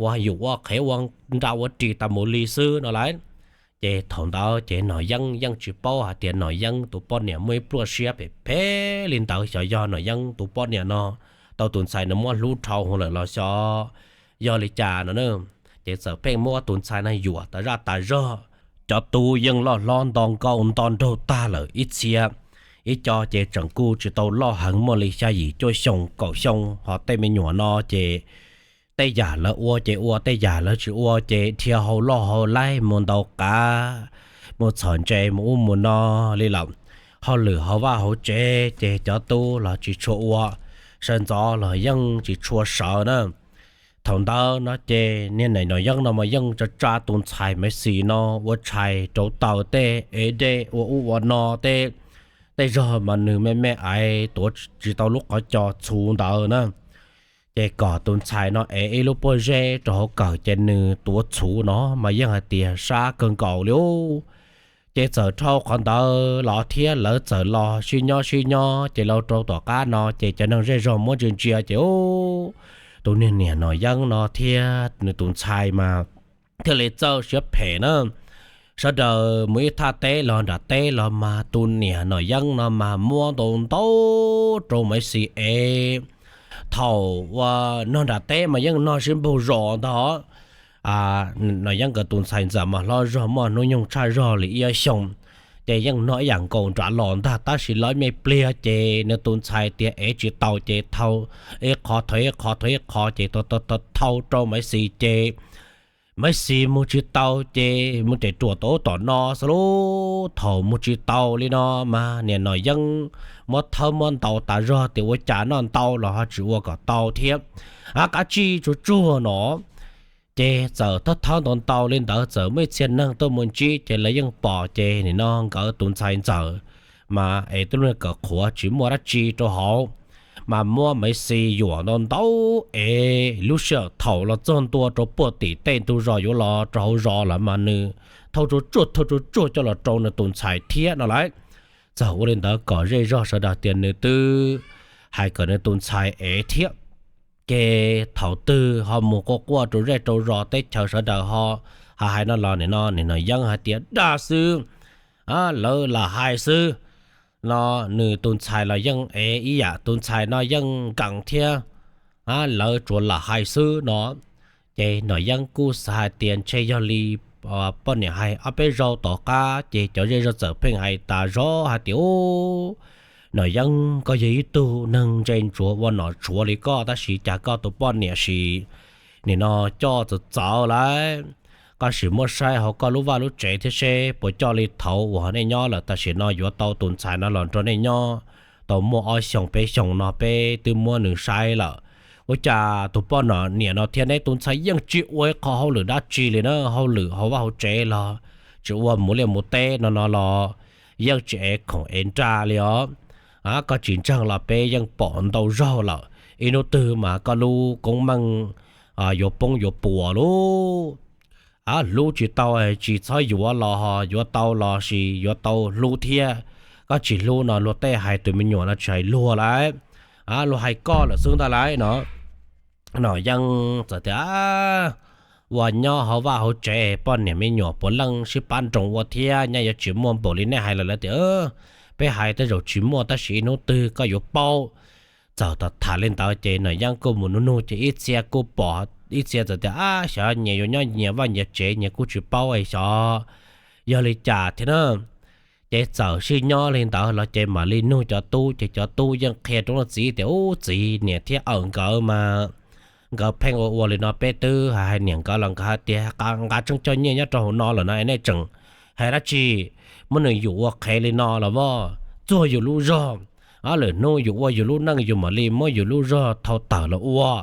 ua yus ua qhev ua nra ua ris tas mus li xwb no lauj. Ces thaum ntawd ces Nom Yeeb yeej tsis paub hais tias Nom Yeeb tus poj niam muaj ib pluaj siab phem phem li ntawd, xyov yog Nom Yeeb tus poj niam no tau tus ntxhais no muab hlub dhau lawm los xyov yog li cas no. Ces txawm pheej muab tus ntxhais no yuam tas zaj tas zog. Cov tub yeej loj hlob nto nkauj nto nraug tag lawm ib txhia, ib co ces tseem kuj tsis tau loj heev, muaj li xya yim cuaj xyoo kaum xyoo, ho tej me nyuam no ces tej yam lawv ua ces ua, tej yam lawv tsis ua ces dhia hau loj hau laib mus ntaus qav, mus txhom ntses mus ub mus no li lawm. Hauj lwm hauv vaj hauv tsev ces cov tub los tsis tshua ua, sawv ntxov los yeej tsis tshua sawv na. Thaum ntawd no ces niag Nom Yeeb no mas yeej tsa tsa tus ntxhais Maiv Xis no ua tshais rauv taws tej, ev dej ua ub ua no tej, tej zog mas nws me me aiv tuav tsis tau lub qhov co txhuv ntawd na. Ces kom tus ntxhais no ev ib lub pob zeb rau hauv kawm ces nws tuav txhuv no mas yeej hais tias sab kawg nkaus li. Ces txawm dhau qhov ntawd los thiab lawv txawm los sib nyob sib nyob ces los rau tom qab no ces cov neeg zej zog muab ntsia ntsia ces tus niag niam Nom Yeeb no thiab nws tus ntxhais mas thiaj li txawj siab phem na. Sawv daws mus ib thaj teb los nram teb los mas tus niam Nom Yeeb no mas muab ntau ntau rau Maiv Xis ev. Thaum uas nrog nram teb mas yeej nrog sib npaug zos ntag. Nom Yeeb nkawd tus ntxhais ntxawm mas hlob zog muaj hnub nyoog tshaj zog li ib ob xyoos, ces yeej nrog ib yam nkaus nram los ntag tab sis lawv me pliag ces nws tus ntxhais tias ev tsis tau ces thau ib qho thau ib qho thau ib qho ces thau rau Maiv Xis ces Maiv Xis mus tsis tau ces mus tes ruam tom ub tom no xwb lauj. Thaum mus tsis tau li no mas niam Nom Yeeb muab thawb muab ntaus tas zog tias ua cas noj ntau los ho tsis ua kom tau thiab, a qab tsij tsuag tsuag no. Ces txawm thawb thawb ntaus ntaus li ntawd txawm muaj ib txhia neeg tuaj mus ntsib ces lawv yeej pom ces nim no nkawd tus ntxhais ntxawm mas es twb lub niag kawm qhuav tsis muaj dab tsi rau hauv, mas muab Maiv Xis yuam ntau ntau es lub sij hawm thaum los txog ntua rau puag tim tej ntug zos yuav los rau hauv zos lawm mas nws thau tsuag tsuag thau tsuag tsuag coj los rau nws tus ntxhais thiab no lauj. Txawm ua li ntawd kom zej zog sawv daws tias nws twb hais kom nws tus ntxhais ev thiab. Ces thaum twg ho mus quaj quaj rau zej rau zos teb chaws sawv daws ho hais hais no los nim no niam Nom Yeeb hais tias dag xwb, lawv lam hais xwb no. Nws tus ntxhais los yeej ev ib yam, tus ntxhais no yeej nkees thiab, lawv tsuas lam hais xwb no. Ces Nom Yeeb kuj xav hais tias ntshe yog li poj niam hais ob peb zaug tom qab ces cov zej zog txawm pheej hais tas zog hais tias, Nom Yeeb, koj yog ib tug neeg ntse ntsuav ua nom tshuav li koj tab sis cas koj tus poj niam sim nim no coj txawv txawv lawm. Koj sim muab saib hauv koj lub vaj lub tsev thiab seb puas coj li thaud uas nej nyob lawm. Tam sim no yuav tau tus ntxhais no los nrog nej nyob tau muaj ob xyoos peb xyoos no peb twb muab nws saib lawm. Ua cas tus poj niam no thiab neb tus ntxhais yeej tsis ua ib qho hauj lwm dab tsi li na, hauj lwm hauv vaj hauv tsev los tsis ua, mus liaj mus teb no no los yeej tsis ev khoom ev nra li os. Koj tsis ntseeg los peb yeej pom ntau zaug lawm, ib hnub twg mas koj lub koob meej yuav poob yuav puas lauj. Hlub tsis tau tsis txhob yuav los ho yuav tau los sis yuav tau hlub thiab. Koj tsis hlub no luag tej hais tus me nyuam no tsis hais luag lauj, luag hais koj lawm xwb ntag lauj no. Nom Yeeb txawm tias, ua nyob hauv vaj hauv tsev poj niam me nyuam puav leej sib pab nroos ua thiab, nyaj yuav tsis muaj npaum li nej hais lawm. Lawv tias, peb hais tej zaum tsis muaj tab sis ib hnub twg koj yuav paub. Txawm tham tham li ntawd ces Nom Yeeb kuj mus nug nug ces ib txhia kuj pom, ib txhia txawm tias, ab, xyov nyias yuav nyob nyias vaj nyias tsev nyias kuj tsis paub xyov yog li cas thiab na. Ces txawm sib nyob li ntawd los ces mam li nug cov tub ces cov tub yeej qhia rau leej txiv tias, ub, txiv, niam thiab awm nkawd mas nkawd pheej ua ua li no, peb twb hais hais niam nkawd los nkawd hais tias nqa tseeb coj nyiaj nyob rau hauv no lawm no es nej tseem hais dab tsi, muab nws yuam ua qhev li no los vos, txuag yus lub zog. Lwm hnub yus ua yus lub neej yus mam li muab yus lub zog thau tawm los ua,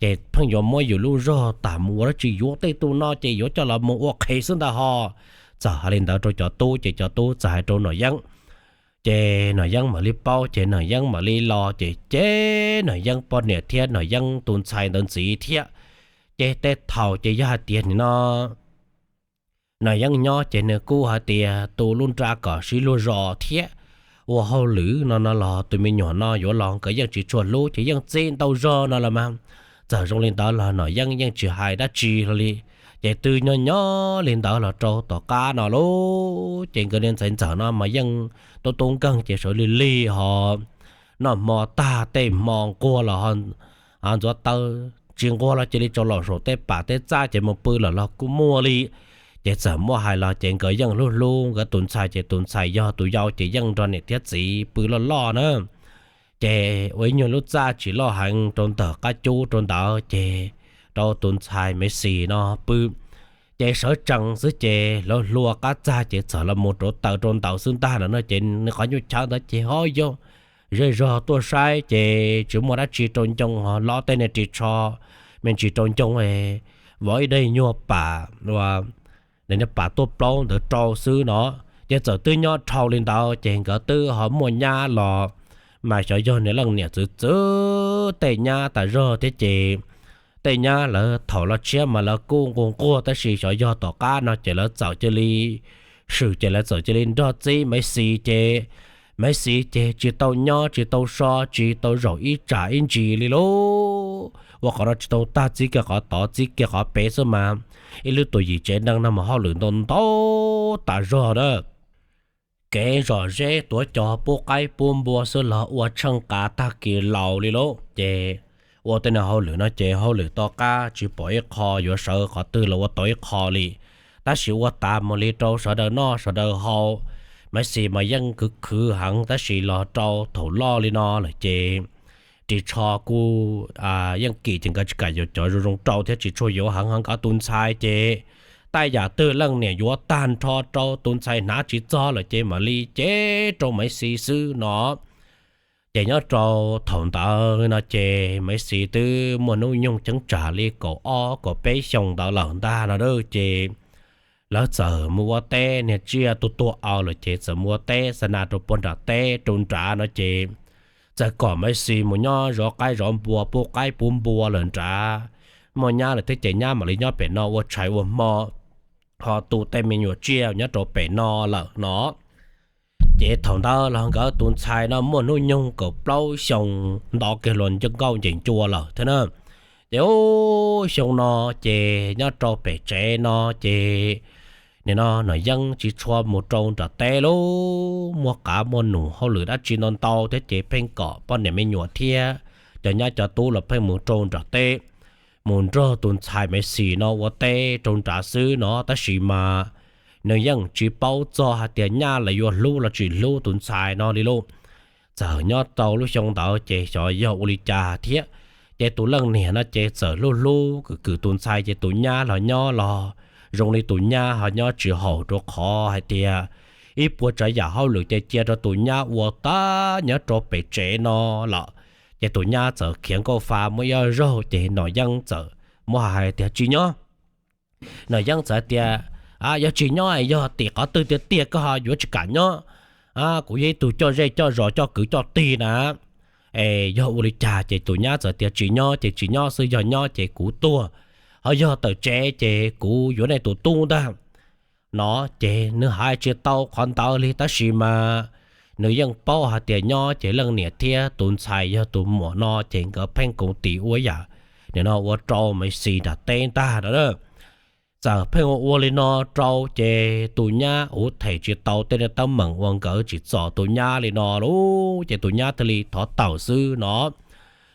ces pheej yuav muab yus lub zog tas mus ua dab tsi, yuav tej tus no ces yuav coj los mus ua qhev xwb ntag ho. Txawm hais li ntawd rau cov tub ces cov tub txawm hais rau Nom Yeeb. Ces Nom Yeeb mam li paub ces Nom Yeeb mam li los ces ces Nom Yeeb poj niam thiab Nom Yeeb tus ntxhais ntawd ntxiv thiab. Ces tej thaum ces yog hais tias nim no Nom Yeeb nyob ces nws kuj hais tias tu lub nra kom sib luag zos thiab ua hauj lwm no no los tus me nyuam no yuav los nkawd yeej tsis tshua hlub ces yeej txib ntau zog no los mas. Txawm zoo li ntawd los Nom Yeeb yeej tsis hais dab tsi hlo li. Ces twb nyob nyob li ntawd los rau tom qab no lauj, ces nkawd niag ntxhais ntxawm no mas yeej tub tub nkeeg ces sawv lig lig ho noj hmo tag tej hmo nquag los ntxuav taw, tsis nquag los cia li tso los saum tej pam tej txaj ces mus pw lawm los kuj muaj li. Ces txawm muaj hais los ces nkawd yeej hlub hlub nkawd tus ntxhais, ces tus ntxhais yog tus yau ces yeej nrog niam thiab txiv pw loj loj na. Ces ua ib nyuag lub txaj tsis loj heev rau ntawm qab cub rau ntawd ces rau tus ntxhais Maiv Xis no pw. Ces sawv tsees xwb ces lawv hlua qab txag ces txawm los mus rauv taws rau ntawd xwb ntag no no ces nws qhov nyuj chawv ntawd ces ho yog zej zog tuaj saib ces tsis muaj dab tsi rau ncoo, ho lov tej niag ris tsho me ntsis rau ncoo, vov ib daim nyuag pam, pam tuaj plaub ntawd rau xwb no. Ces txawm twb nyob dhau li ntawd ces nkawd twb ho muaj nyab los, mas xyov yog nws leej niam txwv txwv tej nyab tas zog thiab ces tej nyab lawv thaum los tshiab mas lawv kuj nquag nquag tab sis xyov yog tom qab no ces lawv txawm cia li swm ces lawv txawm cia li nrog txib Maiv Xis ces Maiv Xis ces tsis tau nyob tsis tau so tsis tau zaum ib tsam ib ntsis li lauj. Ua qhov no tsis tau tag txib kiag qhov tod txib kiag qhov pem xwb mas ib lub tuam yim tsev neeg no mas hauj lwm ntau ntau tas zog na. Kev zom zeb tuav cos pub qaib pub npua xwb los ua tsheej qav tag kis laus li lauj. Ces ua tej niag hauj lwm no ces hauj lwm tom qab tsis pom ib qho yuav sawv qhov twg los ua tau ib qho li. Tab sis ua tas mus li rau sawv daws noj sawv daws haus, Maiv Xis mas yeej khwv khwv heev tab sis los rau thaum loj li no lawm ces ris tsho kuj yeej kim ces nkawd tsis kam yuav cov zoo zoo rau thiab tsis tshua yuav heev heev nkawd tus ntxhais ces tej yam twg leej niam yuav tag nrho rau tus ntxhais hnav tsis txog lawm ces mam li cev rau Maiv Xis xwb no. Ces nyob rau thaum ntawd no ces Maiv Xis twb muaj hnub nyoog cheeb tsam li kaum ob kaum peb xyoos ntawd lawm ntag no ces lawv txawm mus ua teb niag tsiaj tuag tuag aws lawm ces txawm mus ua teb xa nas rau puag nram teb rau nrad no ces txawm kom Maiv Xis mus nyob zov qaib zov npua pub qaib pub npua lawm nrad. Muaj nyab lawm thiab ces nyab mam li nyob pem no ua tshais ua hmo ho tu tej me nyuam tsiaj nyob rau pem no lawm no. Ces thaum ntawd los nkawd tus ntxhais no muaj hnub nyoog kaum plaub xyoo nto kiag luag nkauj ncees ncua lawm thiab na. Ces ub xyoo no ces nyob rau pem tsev no ces nim no Nom Yeeb tsis tshua mus rau nram teb lauj, muaj qav muaj num hauj lwm dab tsi ntau ntau thiab ces pheej kom poj niam me nyuam thiab cov nyab cov tub los pheej mus rau nram teb mus nrog tus ntxhais Maiv Xis no ua teb rau nrad xwb no tab sis mas nws yeej tsis paub txog hais tias nyab lawv yuav hlub los tsis hlub tus ntxhais no li lauj. Txawm nyob tau lub xyoo ntawd ces xyov yog ua li cas thiab ces tus leej niam no ces txawm hlub hlub kwv kwv tus ntxhais ces tus nyab los nyob los zoo li tus nyab ho nyob tsis haum rau qhov hais tias ib puas tsav yam hauj lwm ces cia rau tus nyab ua tag nyob rau pem tsev no lawm. Ces tus nyab txawm khiav nkauj fa muaj ib zaug ces Nom Yeeb txawm muab hais tias tsis nyob. Nom Yeeb txawm tias, yog tsis nyob yog tim qhov twg tiag tiag koj ho yuav tsis kam nyob? Kuv yog ib tug coj zej coj zos coj kwv coj tij na. Es yog ua li cas? Ces tus nyab txawm tias tsis nyob ces tsis nyob xwb, yog nyob ces kuv tuag, ho yog tawm tsev ces kuv yuav nej tus tub ntag no. Ces nws hais tsis tau qhov ntawd li tab sis mas nws yeej paub hais tias nyob ces leej niam thiab tus ntxhais yog tus muam no ces nkawd pheej koom tis ua yam nim no ua rau Maiv Xis nram teb ntag no. Txawm pheej ua ua li no rau ces tus nyab uv them tsis tau tej teeb meem uas nkawd tsim txom tus nyab li no lauj, ces tus nyab thiaj li thov tawm xwb no.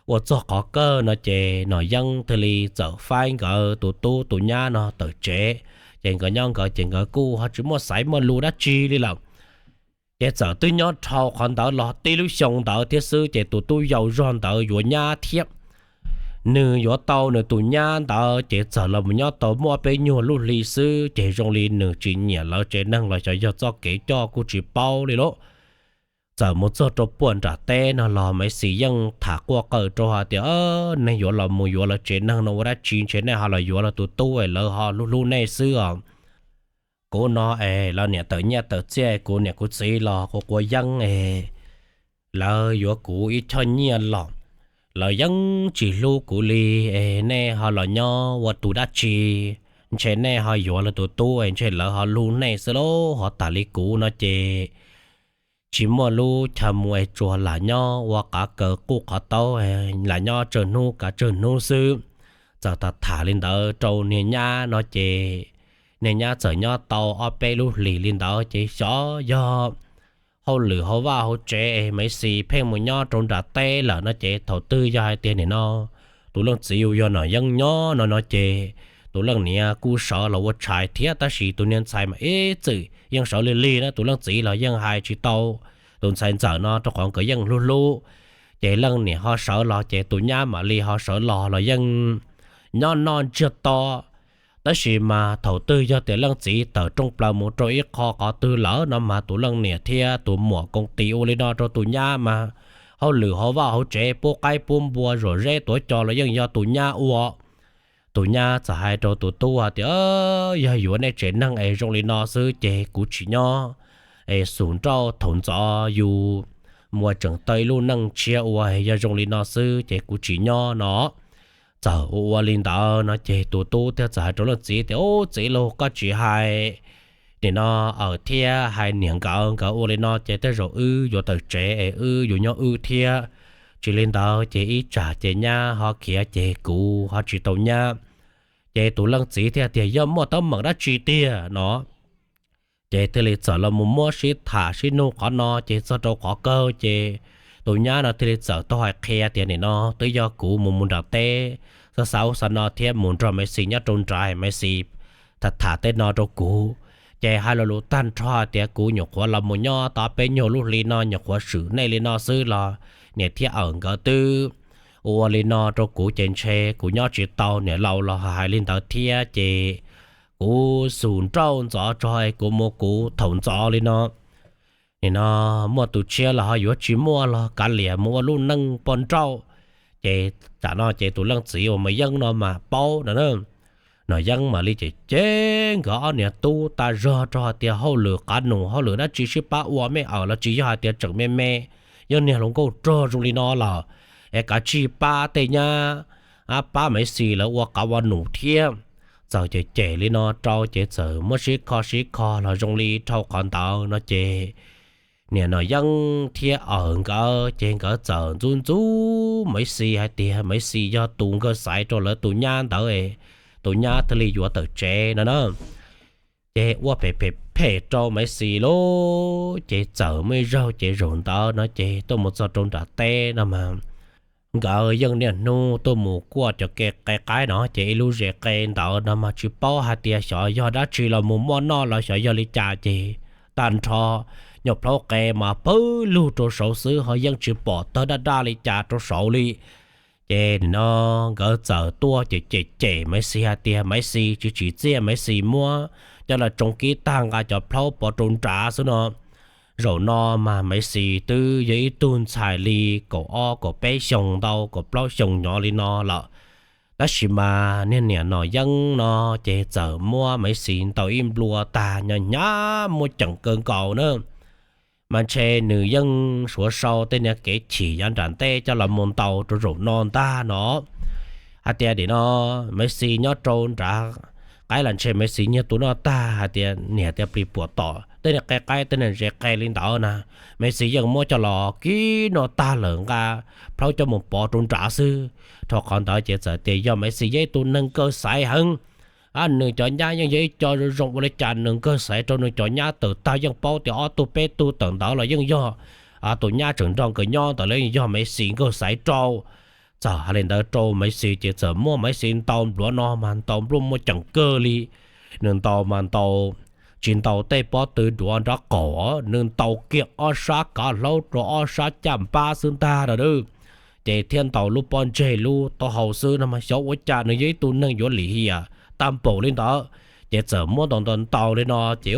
Ua txog qhov kawg no ces Nom Yeeb thiaj li txawm faib nkawd tus tub tus nyab no tawm tsev. Ces nkawd nyob nkawd ces nkawd kuj ho tsis muaj xaiv muaj lus dab tsi li lawm. Ces txawm twb nyob dhau qhov ntawd los tib lub xyoo ntawd thiab xwb ces tus tub yau zog ntawd yuav nyab thiab. Nws yuav tau nws tus nyab ntawd ces txawm los mus nyob tau muaj peb nyuag lub hli xwb ces zoo li nws tsis nyiam lawv tsev neeg los xyov yog txoj kev coj kuj tsis paub li lauj. Txawm mus txog rau puag nram teb no los Maiv Xis yeej tham quaj qw rau hais tias, nej yuav los mus yuav lawv tsev neeg no ua dab tsi, ntshe nej ho los yuav lawv tus tub es lawv ho hlub hlub nej xwb os. Kuv no es lawv niam tawm nyiaj tawm txiaj, kuv niam kuv txiv los quav quav yeeb es lawv yuav kuv ib choj nyiaj los, lawv yeej tsis hlub kuv li, es nej ho los nyob ua tus dab tsi? Ntshe nej ho yuav lawv tus tub es ntshe lawv ho hlub nej xwb lauj, ho tas li kuv no ces tsis muaj lub chaw mus es tsuas lam nyob ua qav kaws quj qhov taub, lam nyob tsawg hnub kav tsawg hnub xwb. Txawm tham tham li ntawd rau niag nyab no ces niag nyab txawm nyob tau ob peb lub hlis li ntawd ces xyov yog hauj lwm hauv vaj hauv tsev es Maiv Xis pheej mus nyob rau nram teb lawm no ces thaum twg yog hais tias nim no tus leej txiv yus yog Nom Yeeb nyob no no ces tus leej niam kuj sawv los ua tshais thiab, tab sis tus niag ntxhais mas ib txwm yeej sawv lig lig na, tus leej txiv los yeej hais tsis tau tus ntxhais ntxawm no rau qhov nkawd yeej hlub hlub. Ces leej niam ho sawv los ces tus nyab mam li ho sawv los los yeej nyob noj ntsiag to. Tab sis mas thaum twg yog tias leej txiv tawm rooj plaws mus rau ib qho qhov twg lawm no mas tus leej niam thiab tus muam koom tis ua li no rau tus nyab mas hauj lwm hauv vaj hauv tsev pub qaib pub npua zuam zeb tuav co los yeej yog tus nyab ua. Tus nyab txawm hais rau tus tub hais tias, Yog yuav nej tsev neeg es zoo li no xwb ces kuv tsis nyob, es xus nrauj thaum ntxov yus mus tseem tau ib lub neej tshiab ua, yog zoo li no xwb ces kuv tsis nyob no. Txawm ua ua li ntawd no ces tus tub thiaj txawm hais rau leej txiv tias, Ub, txiv lauj, koj tsis hais nim no Awm thiab hais niam nkawd, nkawd ua li no ces tej zaum wb yuav tawm tsev es wb yuav nyob wb thiab. Tsis li ntawd ces ib tsam ces nyab ho khiav ces kuv ho tsis tau nyab. Ces tus leej txiv thiaj tias, Yog muaj teeb meem dab tsi tiag no? Ces thiaj li txawm los mus muab sib tham sib nug qhov no ces txog rau qhov kawg ces tus nyab no thiaj li txawm tau hais qhia tias, Nim no twb yog kuv mus mus nram teb, xav xav ub xav no thiab mus nrog Maiv Xis nyob rau nrad, Maiv Xis tham tham tej no rau kuv. Ces hais lo lus tag nrho tias kuv nyuam qhuav los mus nyob tau peb nyuag lub hli no nyuam qhuav swm nej li no xwb los niam thiab Awm nkawd twb ua li no rau kuv ces ntshe kuv nyob tsis tau. Niam laus los hais li ntawd thiab ces kuv xus nrauj ntxov tso es kuv mus kuv thaum ntxov li no. Nim no muaj tus tshiab los ho yuav tsis muaj los kav liam mus ua lub neej poj nrauj. Ces tam no ces tus leej txiv uas Nom Yeeb no mas paub no na. Nom Yeeb mam li cem cem nkawd ob niam tub tag zog rau hais tias, Hauj lwm qav num hauj lwm dab tsi sib pab ua, mej Awm los tsis yog hais tias tseem me me, yog niag hluas nkauj rog zoo li no lawm es kav tsij pab tej nyab, pab Maiv Xis lawv ua qav ua num thiab. Txawm cem cem li no rau ces txawm muab sib kho sib kho los zoo li dhau qhov ntawd no ces niam Nom Yeeb thiab Awm nkawd ces nkawd txawm ntxub ntxub Maiv Xis hais tias Maiv Xis yog tus nkawg xaiv rau lawv tus nyab ntawd, tus nyab thiaj li yuav tawm tsev no na. Ces ua phem phem phem rau Maiv Xis lauj. Ces txawm muaj ib zaug ces zaum ntawd no ces tuaj mus txog rau nram teb no mas nkawd yeej niaj hnub tuaj mus kuaj cov kev qe qaib no ces ib lub zes qe ntawd no mas tsis paub hais tias xyov yog dab tsi los mus muaj noj los xyov yog li cas ces tag nrho nyuag plhaub qe mas pawg lug rau saud xwb ho yeej tsis pom tawg daj daj li cas rau saud li. Ces nim no nkawd txawm tuaj ces cem cem Maiv Xis hais tias Maiv Xis tsis tsim txiaj, Maiv Xis muab coj los tsoo kib tag nqa cov plhaub pov rau nrad xwb no. Zaum no mas Maiv Xis twb yog ib tug ntxhais li kaum ob kaum peb xyoos ntau kaum plaub xyoos nyob li no lawm. Tab sis mas niag niam Nom Yeeb no ces txawm muab Maiv Xis ntaus ib nplua tag, nyob hnyav muaj ceem kawg nkaus na. Mas ntshe nws yeej suav sau tej niag kev chim yav nram ntej coj los mus ntaus rau zaum no ntag no. Hais tias nim no Maiv Xis nyob rau nrad qaib los ntshe Maiv Xis nyiag tus noj tag, hais tias niam tias plis puam tom tej niag qe qaib tej niag zes qe li ntawd na, Maiv Xis yeej muab coj los kib noj tag lawm nqa plhaub coj mus pov rau nrad xwb. Rau qhov ntawd ces txawm tias yog Maiv Xis yog ib tug neeg nkawg xaiv heev. Nws cov nyab yeej yog ib co zoo zoo, ua li cas nws nkawg xaiv rau nws cov nyab tawm tag, yeej paub tias ob tug peb tug tawm ntawd los yeej yog tus nyab tseem nrog nkawd nyob ntawd los yeej yog Maiv Xis nkawg xaiv rau. Txawm hais li ntawd rau Maiv Xis ces txawm muab Maiv Xis ntaus nplua no mas ntaus nplua muaj ceem kawg li. Nws ntaus mas ntaus tsis ntaus tej pob tw duav nraub qaum, nws ntaus kiag ob sab kav hlaub rau ob sab caj npab xwb ntag no. Ces thiab ntaus lub pob ntseg lub taub hau xwb no mas xyov ua cas nws yog ib tug neeg yuav lim hiam tag npaum li ntawd. Ces txawm muab ntaus ntaus ntaus li no ces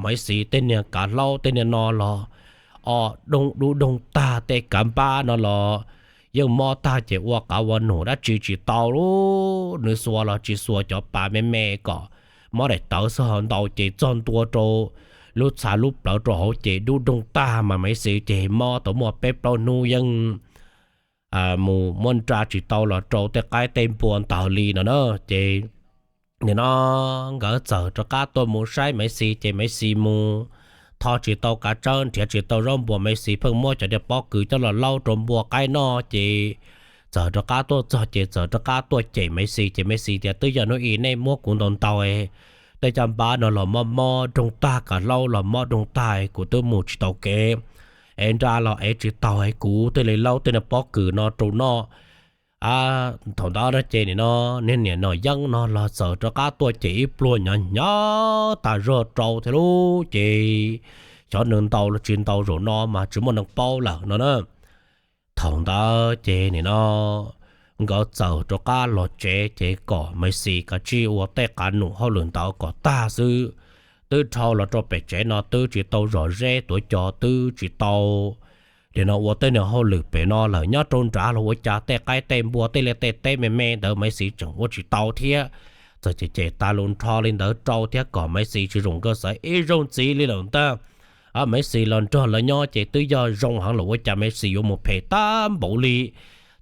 Maiv Xis tej niag kav hlaub tej niag no los o, doog dub doog tag, tej kav npab no los yeej mob tag ces ua qav ua num dab tsi tsis tau li. Nws xuas los tsis xuas cov pas me me kom mob daim tawv xwb, ho ntaus ces txog ntua rau lub txha lub plawv rau hauv ces dub doog tag mas Maiv Xis ces mob tau muaj peb plaub hnub yeej mus muab nra tsis tau los rau tej qaib tej npua ntawd li no na. Ces nim no nkawd txawm rov qab tuaj mus saib Maiv Xis, ces Maiv Xis mus tho tsis tau kav tsawb, nrhiav tsis tau zaub npua, Maiv Xis pheej muab cov niag pob kws coj los laub rau npua qaib noj, ces txawm rov qab tuaj txog ces txawm rov qab tuaj cem Maiv Xis, ces Maiv Xis tias, Twb yog hnub i nej muab kuv ntaus ntaus, tej caj npab no los mob mob rooj tag, kav hlaub los mob rooj tag, kuv twb mus tsis tau kev, es nra los ev tsis tau, kuv thiaj li laub tej niag pob kws no rau noj. Thaum ntawd no ces nim no niag niam Nom Yeeb no los txawm rov qab tuaj cem ib pluag hnyav hnyav tas zog rau thiab lub, ces xyov nws ntaus los tsis ntaus, zaum no mas tsis muaj neeg paub lawm no na. Thaum ntawd ces nim no nkawd txawm rov qab los tsev, ces kom Maiv Xis kav tsij ua tej qav num hauj lwm ntawd kom tag xwb. Twb dhau los rau pem tsev no twb tsis tau zom zeb tuav cos, twb tsis tau nim no ua tej niag hauj lwm pem no lawm. Nyob rau nrad los ua cas tej qaib tej npua tej liaj tej teb me me ntawd Maiv Xis tseem ua tsis tau thiab. Txawm cem cem tas lus nrho li ntawd rau thiab kom Maiv Xis tsis zoo nkauj xaiv ib zaug ntxiv li lawm ntag. Maiv Xis los nrog lawv nyob ces twb yog zoo heev lawm, ua cas Maiv Xis yuav mus phem tag npaum li.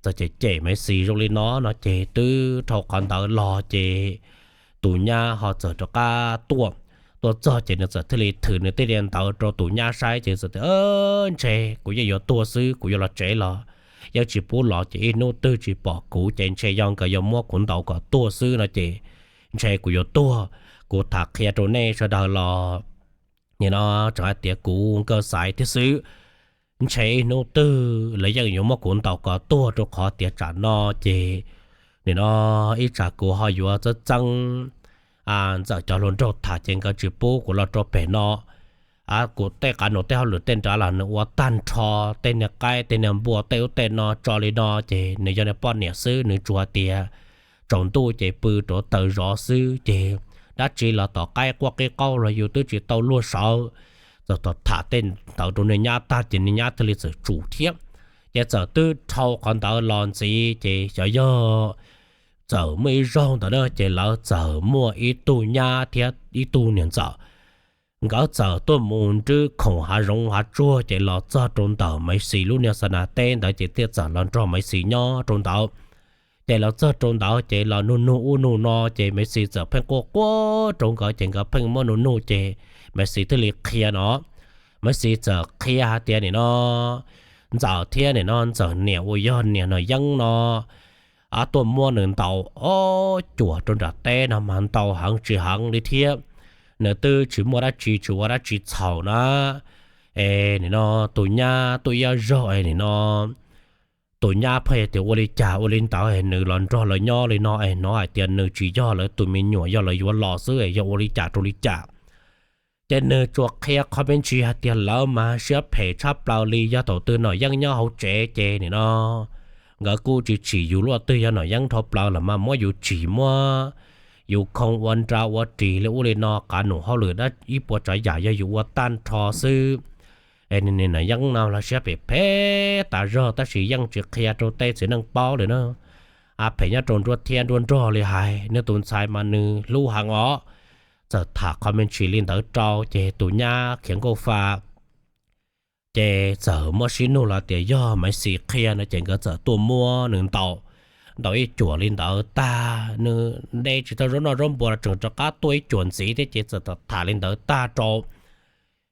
Txawm cem cem Maiv Xis zoo li no no ces twb dhau qhov ntawd los ces tus nyab ho txawm rov qab tuaj. Tuaj txog ces nws txawm thiaj li thwm nws tej niag ntawv rau tus nyab saib, ces txawm tias, Ntshe kuv yeej yuav tuag xwb, kuv yuav los tsev los yeej tsis pub los, ces ib hnub twg tsis pom kuv ces ntshe yog nkawd yuav muab kuv ntaus kom tuag xwb no ces ntshe kuv yuav tuag. Kuv tham qhia rau nej sawv daws los nim no tseem hais tias kuv nkauj xaiv thiab xwb. Ntshe ib hnub twg lawv yeej yuav muab kuv ntaus kom tuag, rau qhov tias tsam no ces nim no ib tsam kuv ho yuav txeeb txeeb Ntxawm cov hluas nraug tham ces nkawd tsis pub kuv los rau pem no. Kuv tej qav num tej hauj lwm tej nrad los nws ua tag nrho, tej niag qaib tej niag npua tej ub tej no tso li no ces nws yog niag poj niam xwb, nws tsuas tias tsaus ntuj ces pw rau taws zov xwb ces dab tsi los tom qaib quaj qib qaub los yus twb tsis tau luag sawv. Txawm tham tej ntawd rau niag nyab tag ces niag nyab thiaj li txawm tsum thiab. Ces txawm twb dhau qhov ntawd los ntxiv ces xyov yog txawm muaj ib zaug ntawd na ces lawv txawm muaj ib tug nyab thiab ib tug niam ntxawm, nkawd txawm tuaj mus nrhiav khoom hav zoov hav tsuag ces los txog rau ntawm Maiv Xis lub niag xa nas teb ntawd ces thiaj txawm los nrog Maiv Xis nyob rau ntawd. Ces los txog rau ntawd ces los nug nug ub nug no ces Maiv Xis txawm pheej quaj quaj rau nkawd ces nkawd pheej muab nug nug ces Maiv Xis thiaj li qhia no. Maiv Xis txawm qhia hais tias nim no Ntxawm thiab nim no Ntxawm niam uas yog niam Nom Yeeb no tuaj muab nws ntaus ob cuam rau nram teb no mas ntau heev tsis heev li thiab. Nws twb tsis muaj dab tsi tsis ua dab tsi txhaum na. Es nim no tus nyab tuaj ib zaug es nim no tus nyab pheej tias ua li cas ua li ntawd es nws los nrog lawv nyob li no es hnov hais tias nws tsis yog lawv tus me nyuam, yog lawv yuav los xwb es yog ua li cas rau li cas. Ces nws tsuas qhia qhov me ntsis hais tias lawv mas siab phem tshaj plaws li, yog thaum twg Nom Yeeb nyob hauv tsev ces nim no nkawd kuj tsis tsim yus, luaj twg yog Nom Yeeb dhau plaws los mas muab yus tsim, muab yus khoo ua nra ua ris li ub li no, qav num hauj lwm dab ib puas tsav yam yog yus ua tag nrho xwb. Es niag Nom Yeeb no los siab phem phem tas zog tab sis yeej tsis qhia rau tej txiv neej paub li na. Phem nyob rau nruab thiab nruab nrog li hais, nws tus ntxhais mas nws hlub heev os. Txawm tham qhov me ntsis li ntawd rau ces tus nyab khiav nkauj fa ces txawm muab sib nug los tias yog Maiv Xis qhia no ces nkawd txawm tuaj muab nws ntaus, ntaus ib cuam li ntawd tag, nws nte tsis tau zaub noj zaub npua los tseem rov qab tuaj ib cuam ntxiv thiab ces txawm tham li ntawd tag rau.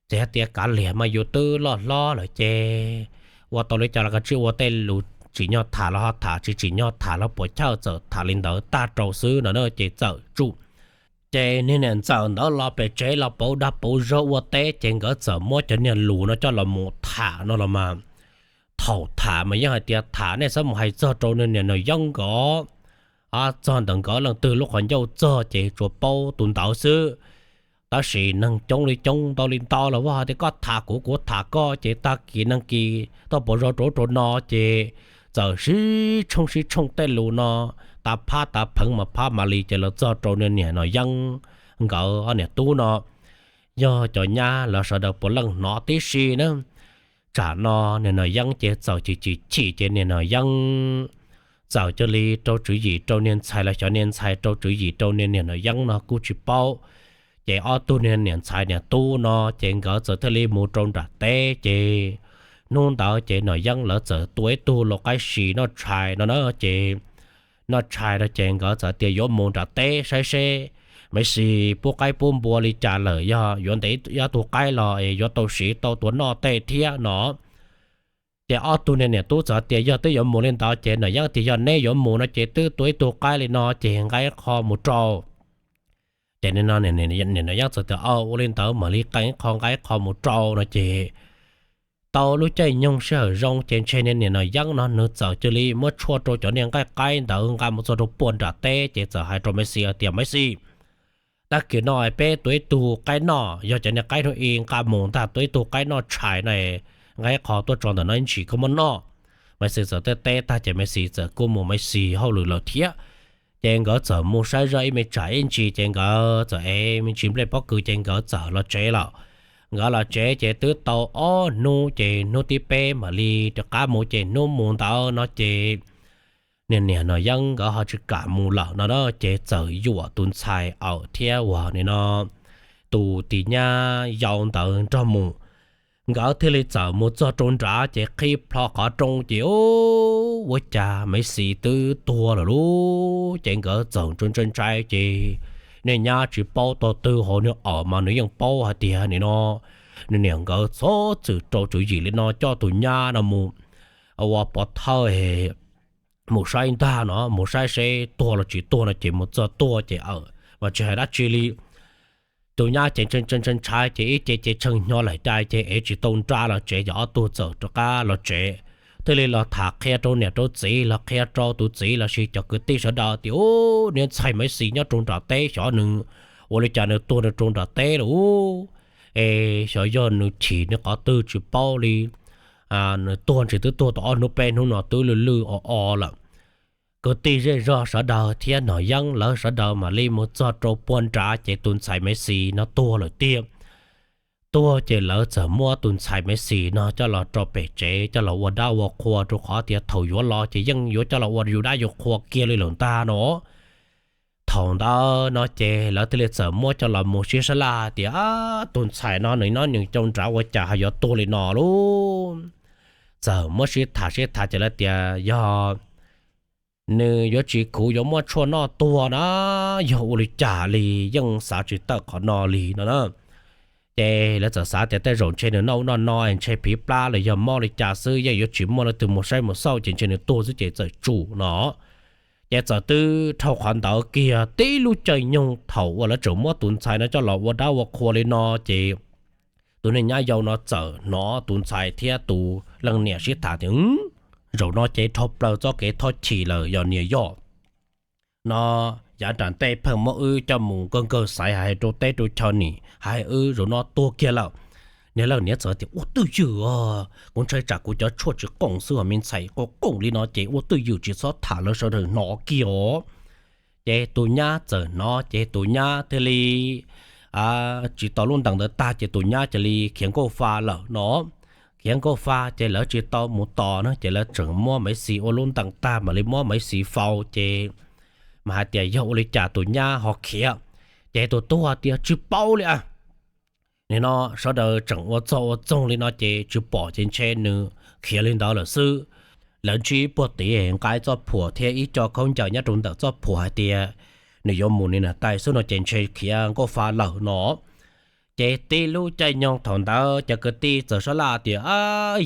Ces hais tias kav liam mas yus twb loj hlob lawm ces ua tau li cas los kav tsij ua tej lus tsim nyog tham los ho tham, tsis tsim nyog tham los puas chawj, txawm tham li ntawd tag rau xwb no na ces txawm tsum. Ces niag niam Ntxawm ntawd los pem tsev los pauv dag pauv zog ua teb ces nkawd txawm muab cov niag lus no coj los mus tham no los mas. Thaum tham mas yeej hais tias tham nej txhob mus hais txog rau niag niam Nom Yeeb nkawd, txog ntawm nkawd leej twg lub qhov ncauj txog ces tsuas paub tus ntawd xwb. Tab sis neeg coob li coob ntau li ntau los vaj hais tias koj tham kuv kuv tham koj ces tag kis neeg kis tau pauv zog rau rau no ces txawm sib tshooj sib tshooj tej lus no, tas phab tas pheev mas phab mam li ces los txog rau niag niam Nom Yeeb nkawd ob niam tub no. Yog cov nyab los sawv daws puav leej hnov tib si na. Tsam no niag Nom Yeeb ces txawm chim chim chim ces niag Nom Yeeb txawm cia li rau tswv yim rau niag ntxhais los xyov niag ntxhais rau tswv yim rau niag niam Nom Yeeb no kuj tsis paub. Ces ob tug niag niam ntxhais niam tub no ces nkawd txawm thiaj li mus rau nram teb ces hnub ntawd ces Nom Yeeb lawv txawm tua ib tug lau qaib si noj tshais no na ces noj tshais no ces nkawd txawm tias yuav mus nram teb saib seb Maiv Xis pub qaib pub npua li cas lawm, yog yuav ntes ib tug qaib los es yuav tau siv tau tua noj tej thiab no. Ces ob tug niag niam tub txawm tias yog twb yuav mus li ntawd ces Nom Yeeb tias yog neb yuav mus no ces twb tua ib tug qaib li no ces nqa ib qho mus rau. Ces Nom Yeeb txawm tias ua li ntawd mam li qee ib qho nqa ib qho mus rau no ces tau lub caij nyoog sij hawm zoo ces ntshe niag niam Nom Yeeb no nws txawm cia li muab tshuaj rau cov niag nqaij qaib ntawd nqa mus txog rau puag nram teb ces txawm hais rau Maiv Xis tias Maiv Xis, tag kis no peb tua ib tug qaib noj, yog cov niag qaib hnub i nqa mus ntag, tua ib tug qaib noj tshais no, nqa ib qho tuaj tso ntawm no ib ntsis koj muab noj. Maiv Xis txawm teb teb tag ces Maiv Xis txawm kuj mus Maiv Xis hauj lwm lawm thiab. Ces nkawd txawm mus saib zoj ib me tsam ib ntsis ces nkawd txawm ev me ntsis nplej pob kws ces nkawd txawm los tsev lawm. Nkawd los tsev ces twb tau ob hnub ces hnub thib peb mam li rov qab mus ces hnub mus ntawd no ces niag niam Nom Yeeb nkawd ho tsis kam mus lawm no na ces txawm yuam tus ntxhais Awm thiab uas nim no tus tis nyab yau ntawd nrog mus. Nkawd thiaj li txawm mus txog rau nrad ces qhib plho qhov rooj ces ua cas Maiv Xis twb tuag lawm lauj. Ces nkawd txawm ntshai ntshai ntshai ces niag nyab tsis paub tog twg, ho niag Awm mas nws yeej paub hais tias nim no nws niam nkawd txhob txwm rau tswv yim li no coj tus nyab no mus ua pov thawj mus saib ntag no, mus saib seb tuag los tsis tuag no ces mus txog tuag ces Awm mas tsis hais dab tsi li. Tus nyab ces ntshai ntshai ces ib ce ces tshee hnyo laim cai ces ev tsis tau nra los tsev, ces ob tug txawm rov qab los tsev. Thiaj li los tham qhia rau niam rau txiv los qhia rau tus txiv lossis cov kwv tij sawv daws tias ub, niag ntxhais Maiv Xis nyob rau nram teb xyov nws ua li cas nws tuag nws rau nram teb lawm ub. Es xyov yog nws chim nws qhov twg tsis paub li, nws tuag ntshe twb tuag tau ob hnub peb hnub no twb lwj lwj o o lawm. Kwv tij zej zog sawv daws thiab Nom Yeeb lawv sawv daws mam li mus txog rau puag nrad ces tus ntxhais Maiv Xis no tuag lawm tiag. Tuag ces lawv txawm muab tus ntxhais Maiv Xis no coj los rau pem tsev coj los ua dab ua qhua rau qhov tias thaum yuav los ces yeej yuav coj los ua yus dab yus qhua kiag li lawm ntag no. Thaum ntawd no ces lawv thiaj li txawm muab coj los mus sib sab laj tias tus ntxhais no nws nyob nws cau nrad ua cas ho yuav tuag li no lauj. Txawm muab sib tham sib tham ces lawv tias yog nws yuav tsis khuv yuav muab tshuaj noj tuag na, yog ua li cas li, yeej xav tsis tawm qhov no li no na. Ces lawv txawm xav tias tej zaum ntshe nws noj ub noj no ntshe phiv plab los yog mob li cas xwb, yeej yuav tsis muaj leej twg mus saib mus xauj ces ntshe nws tuag xwb ces txawm tsum no. Ces txawm twb dhau qhov ntawd kiag tib lub caij nyoog thaum uas lawv tseem muab tus ntxhais no coj los ua dab ua qhua li no ces tus niag nyab yau no txawm hnov tus ntxhais thiab tus leej niam sib tham tias zaum no ces dhau plaws txoj kev thov chim lawm yog niam yog no, yav nram ntej pheej muab wb coj mus nkawg nkawg xaiv hais rau teb rau chaw nim hais wb zaum no tuag kiag lawm. Niag leej niam txawm tias ua twj ywm os, kuv ntshai tsam kuv cov tshuaj tsis qoom xwb os, me ntxhais quaj qoom li no ces ua twj ywm tsis txhob tham lawv sawv daws hnov kiag os. Ces tus nyab txawm hnov ces tus nyab thiaj li tsis tau lub ntees ntawd tag ces tus nyab cia li khiav nkauj fa lawm no. Khiav nkauj fa ces lawv tsis tau mus tos na ces lawv tseem muab Maiv Xis ua lub ntees tag mam li muab Maiv Xis faus ces mas hais tias yog ua li cas tus nyab ho khiav. Ces tus tub hais tias tsis paub li a, nim no sawv daws tseem ua txog ua txoog li no ces tsis pom ces ntshe nws khiav li ntawd lawm xwb. Lawv ntsib puag tid nqa ib txoj phuam thiab ib co khaub ncaws nyob rau ntawm txoj phuam hais tias nws yuav mus nim no tais xwb no ces ntshe khiav nkauj fa lawm no. Ces tib lub caij nyoog thaum ntawd cov kwv tij txawm sab laj tias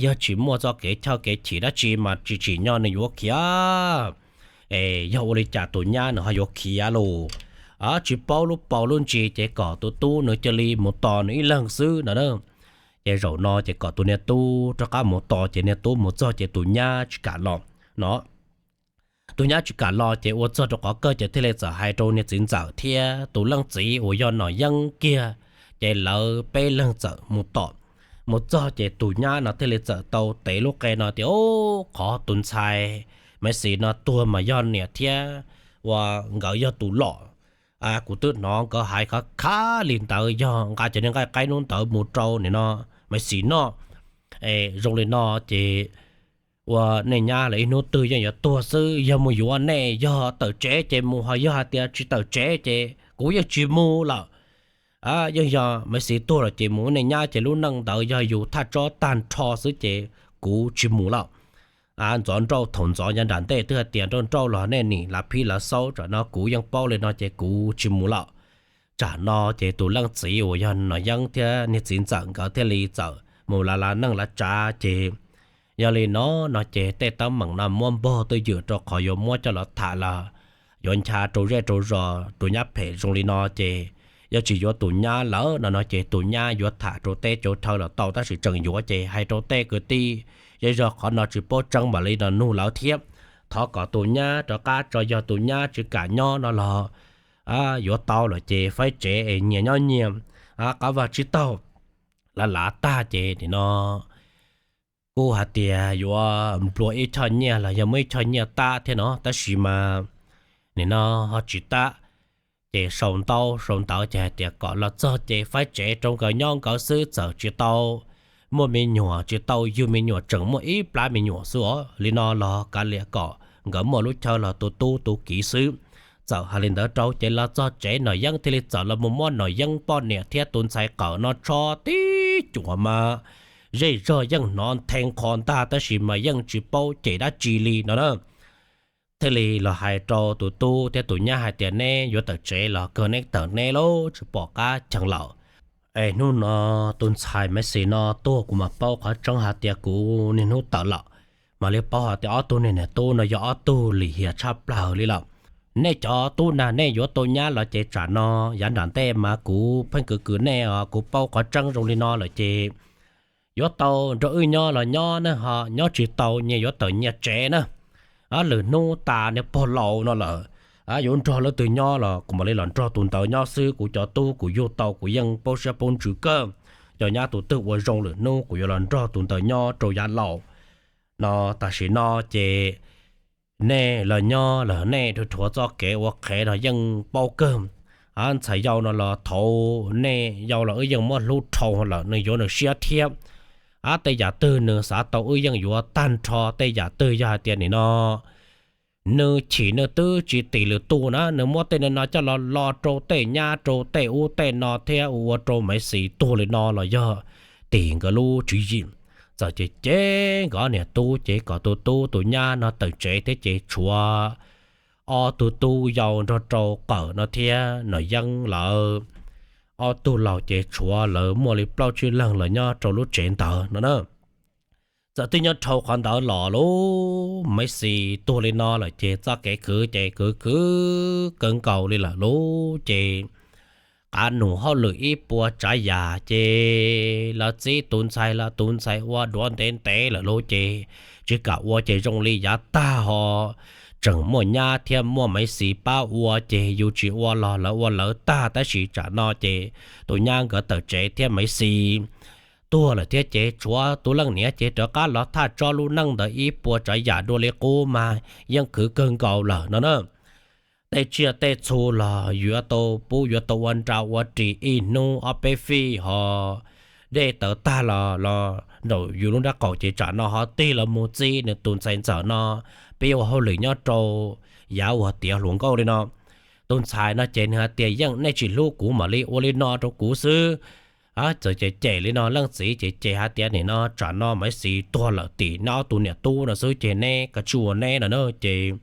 yog tsis muaj txoj kev chawj kev chim dab tsi mas tsis tsim nyog nws yuav khiav. Es yog ua li cas tus nyab nws ho yuav khiav lauj? Tsis paub lub paus lub ntsis ces kom tus tub nws cia li mus tos nws ib leeg xwb no na. Ces zaum no ces kom tus niag tub rov qab mus tos ces niag tub mus txog ces tus nyab tsis kam los no. Tus nyab tsis kam los ces ua txog rau qhov kawg ces thiaj li txawm hais rau niag txiv ntxawm thiab tus leej txiv uas yog Nom Yeeb kiag, ces lawv peb leeg txawm mus tom. Mus txog ces tus nyab no thiaj li txawm tau tev lub qe no tias, Qhov tus ntxhais Maiv Xis no tuag mas yog niam thiab ua nkawd yog tus lom. Kuv twb hnov nkawd hais khov khav li ntawd yog nqa cov niag nqaij qaib hnub ntawd mus rau nim no Maiv Xis noj. Zoo li no ces ua nej nyab lawv ib hnub twg yeej yuav tuag xwb, yog mus yuav nej yog tawm tsev ces mus, ho yog hais tias tsis tawm tsev ces kuv yeej tsis mus lawm. Yeej yog Maiv Xis tuag lawm ces mus, nej nyab ces lub neej ntawd yog yus thaj tsob tag nrho xwb ces kuv tsis mus lawm. Ntxov nrauj thaum ntxov yav nram ntej twb hais tias nrauj nrauj los nej nim lav phib lav xaub, tsam no kuv yeej paub li no ces kuv tsis mus lawm. Tsam no ces tus leej txiv uas yog Nom Yeeb thiab niag txiv ntxawm nkawd thiaj li txawm mus lav lav neej lav tsav ces yog li no, no ces tej teeb meem no muab npog twj ywm rau qhov yuav muab coj los tham los yuav ncha rau zej rau zos. Tus nyab phem zoo li no ces yog tsis yuav tus nyab lawm no no ces tus nyab yuav tham rau teb rau chaw los tau, tab sis tseem yuav ces hais rau tej kwv tij zej zog qhov no tsis paub tseeb mam li no nug lawv thiab. Thov kom tus nyab rov qab tso, yog tus nyab tsis kam nyob no los yuav tau lawm ces faib tsev es nyias nyob nyias, qab vaj tsib taug. Lav lav tag ces nim no kuj hais tias yuav nplua ib choj nyiaj los yog muaj ib choj nyiaj tab thiab no, tab sis mas nim no ho tsis tab. Ces sau ntaub sau ntawv ces hais tias kom los txog ces faib tsev rau nkawd nyob nkawd xwb, txawm tsis tau muaj me nyuam, tsis tau yug me nyuam, tseem muaj ib plab me nyuam xwb os. Li no los kav liam kom nkawd muaj lub chaw los tu tub tu kiv xwb. Txawm hais li ntawd rau ces los txog tsev Nom Yeeb thiaj li txawm los mus muab Nom Yeeb poj niam thiab tus ntxhais qawm no tsho tib cuam mas zej zog yeej hnov nthe qho ntag, tab sis mas yeej tsis paub cem dab tsi li no na. Thiaj li los hais rau tus tub thiab tus nyab hais tias neb yuav tawm tsev los kawg neb tawm neb lauj, tsis pom qab cheem lawm. Es hnub no tus ntxhais Maiv Xis no tuag kuv mam paub qhov tseeb hais tias kuv niaj hnub tawm lawm, mam li paub hais tias ob tug niag niam tub no yog ob tug lim hiam tshaj plaws li lawm. Nej cov tub nag nej yuav tau nyab los ces tsam no yav nram ntej mas kuv pheej kwv kwv nej os, kuv paub qhov tseeb zoo li no lawm ces yuav tau nrog wb nyob los nyob na, ho nyob tsis tau nyias yuav tawm nyias tsev na. Lwm hnub tas niag pog laus no lawm, yuav nrog leej twg nyob los kuv mam li los nrog tus ntawd nyob xwb. Kuv cov tub kuv yug tau kuv yeej paub siab paub ntsws kawg. Cov nyab tus twg ua zoo lwm hnub kuv yuav los nrog tus ntawd nyob rau yav laus. No tam sim no ces nej los nyob los nej rhuav txoj kev ua qhev no yeej paub kawg. Ntxhais yau no los thaum nej yau los wb yeej muab hlub dhau lawm, nws yuav nws siab thiab. Tej yam twg nws xav tau wb yeej yuav tag nrho. Tej yam twg yog hais tias nim no nws chim nws twb tsis tim lwm tus na, nws muab tej no coj los lo rau tej nyab rau tej ub tej no thiab ua rau Maiv Xis tuag li no los yog tim nkawd lub tswv yim. Txawm ces ces nkawd ob niam tub ces kom tus tub tus nyab no tawm tsev thiab ces tshuav ob tug tub yau nrog rau qawm no thiab Nom Yeeb lawv ob tug laus ces tshuav lawv muaj li plaub tsib leeg los nyob rau lub tsev ntawd no na. Txawm twb nyob dhau qhov ntawd los lub Maiv Xis tuag li no lawm ces txoj kev khwv ces khwv khwv kawg nkaus li lawm lub ces qav num hauj lwm ib puas tsav yam ces lawv txib tus ntxhais los tus ntxhais ua duav ntev ntev lawm lub ces tsis kam ua ces zoo li yav tag ho tseem muaj nyab thiab muaj Maiv Xis pab ua ces yus tsis ua los lawv ua lawv tag. Tab sis tsam no ces tus nyab nkawd tawm tsev thiab Maiv Xis tuag lawm thiab ces tshuav tus leej niam ces rov qab los thaj tsob lub neej ntawd ib puas tsav yam dua li qub mas yeej khwv kawg nkaus lawm no na. Tej tsiaj tej txhu los yuav tau pub yuav tau ua nra ua ris ib hnub ob peb fij ho dej tawv tag los los nraum yus lub nrab qaum ces tsam no ho tig los mus txib nws tus ntxhais ntxawm no pib ua hauj lwm nyob rau yav uas tiav hluas nkauj li no. Tus ntxhais no ces nws hais tias yeej nej tsis hlub kuv mam li ua li no rau kuv xwb. Txawm ces cem li no leej txiv ces ces hais tias nim no tsam no Maiv Xis tuag lawm tim neb ob tug niam tub no xwb ces neb kav tsij ua neb no na. Ces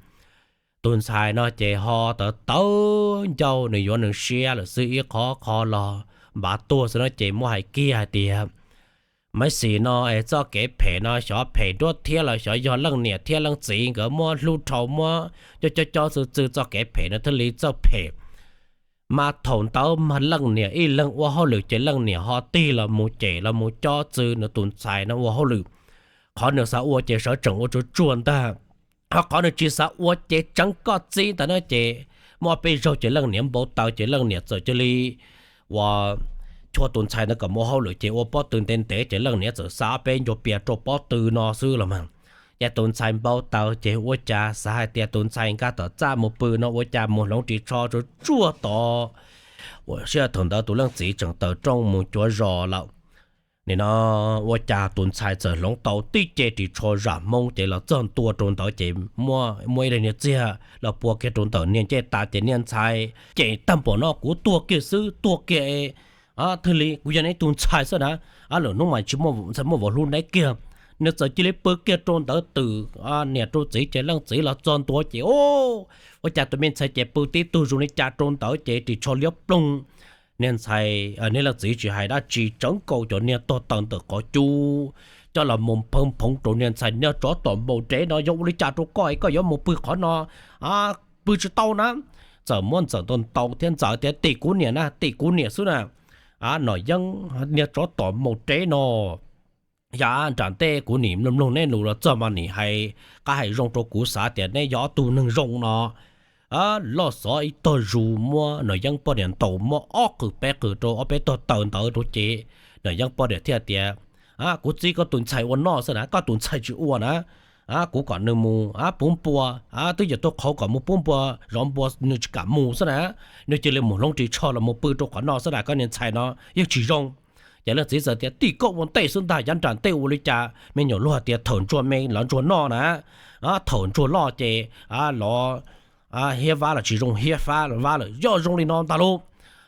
tus ntxhais no ces ho tawv tawv ncauj, nws yuav nws siab lawm xwb, ib qho qho los npav tuag xwb no ces muab hais kiag hais tias Maiv Xis no es txoj kev phem no xyov phem nruab thiab los xyov yog leej niam thiab leej txiv nkawd muab hlub dhau muab cob cob cob txwj txwj txoj kev phem no thiaj li txawj phem. Mas thaum ntawd mas leej niam ib leeg ua hauj lwm ces leej niam ho tig los mus cem los mus cob txwj nws tus ntxhais no ua hauj lwm. Qhov nws xav ua ces sawv tseem ua tsuag tsuag ntag, ho qhov nws tsis xav ua ces tseev koj txib ntag na. Ces muaj peb zaug ces leej niam npau taws ces leej niam txawm cia li ua chua tus ntxhais ntawd kom mus hauj lwm ces ua pob tw ntev ntev ces leej niam txawm xa ob peb ncuav pias rau pob tw no xwb los mas. Ces tus ntxhais npau taws ces ua cas xav hais tias tus ntxhais nkag tom txaj mus pw no ua cas mus hloov ris tsho tsuag tsuag tod. Ua siab thaum ntawd tus leej txiv tseem taws rooj mus cuav zos lawm. Nim no ua cas tus ntxhais txawm hloov tau tib ce ris tsho zam Hmoob ces los txog ntua rau ntawd ces muaj ib leeg niag txiag los pua kiag rau ntawm niag ncej tas ces niag ntxhais ces tag npaum no kuv tuag kiag xwb, tuag kiag thiaj li kuv yog neb tus ntxhais xwb na. Lwm hnub mas tsis muaj ntxhais muaj vauv hlub neb kiag. nws txawm cia li pw kiag rau ntawd twb, niam rau txiv ces leej txiv los txog ntua ces, o, ua cas tus me ntxhais ces pw tib tug zoo li cas rau ntawd ces ris tsho liab ploog. Niag ntxhais, niag leej txiv tsis hais dab tsi, tsawv nkaus cov niag tog taws ntawm qhov cub coj los mus pheev phoov rau niag ntxhais niag tsov tom maum dev no, yog ua li cas rau koj es koj yuav mus pw qhov no, pw tsis tau na. Txawm muab Ntxawm ntaus ntaus thiab Ntxawm tias, tim kuv niam na, tim kuv niam xwb na. Nom Yeeb niag tsov tom maum dev no, yog nram ntej kuv nim mloog mloog neb lus los txog mas nim hais qab hais zoo rau kuv xav tias neb yog ob tug neeg zoo no. Loj xov ib tog zus muab Nom Yeeb poj niam ntaus muab ob qws peb qws rau ob peb tog taws ntawd rau ces Nom Yeeb poj niam thiaj tias, kuv txib koj tus ntxhais ua noj xwb na, koj tus ntxhais tsis ua na. Kuv kom nws mus pub npua, twb yog tuaj qhauv kom mus pub npua, zov npua nws tsis kam mus xwb na. Nws cia li mus hloov ris tsho los mus pw rau qhov no xwb na, koj niag ntxhais no yeej tsis zoo. Ces leej txiv txawm tias, tim koj ua ntej xwb ntag, yav nram ntej ua li cas me nyuam luag tias thaum ntsuag me lov ntsuag noj na, thaum ntsuag loj ces lov hiab vab los tsis zoo hiab vab lawm, yog zoo li no ntag lauj.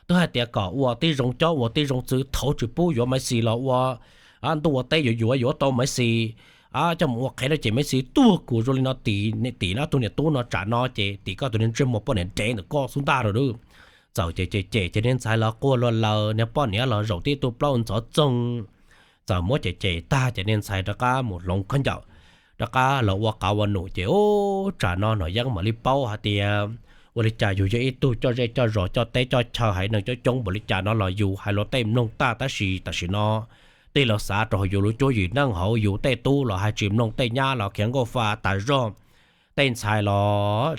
Twb hais tias kom ua tib zoo cob ua tib zoo txwv, thaum tsis pub yuav Maiv Xis los ua ntuj ua teb yuav yuav yuav tau Maiv Xis, coj mus ua qhev no ces Maiv Xis tuag kuv zoo li no, tim no tus niam tub no tsam no ces tim koj tus niag ntsej muag poj niam dev ntawm koj xwb ntag lauj. Txawm ces cem cem ces niag ntxhais los quaj luag laws, niag poj niam los zaum tib tug plaub ntxhov txoog. Txawm muab cem cem tag ces niag ntxhais rov qab mus hloov khaub ncaws, rov qab los ua qav ua num ces ub, tsam no Nom Yeeb mam li paub hais tias ua li cas yus yog ib tug coj zej coj zos coj teb coj chaw haiv neeg coob coob npaum li cas no los yus hais luag tej mloog tag, tab sis tam sim no tej los xav rau hauv yus lub cuab yim neej, hauv yus tej tub los hais tsis mloog, tej nyab los khiav nkauj fa tas zog, tej ntxhais los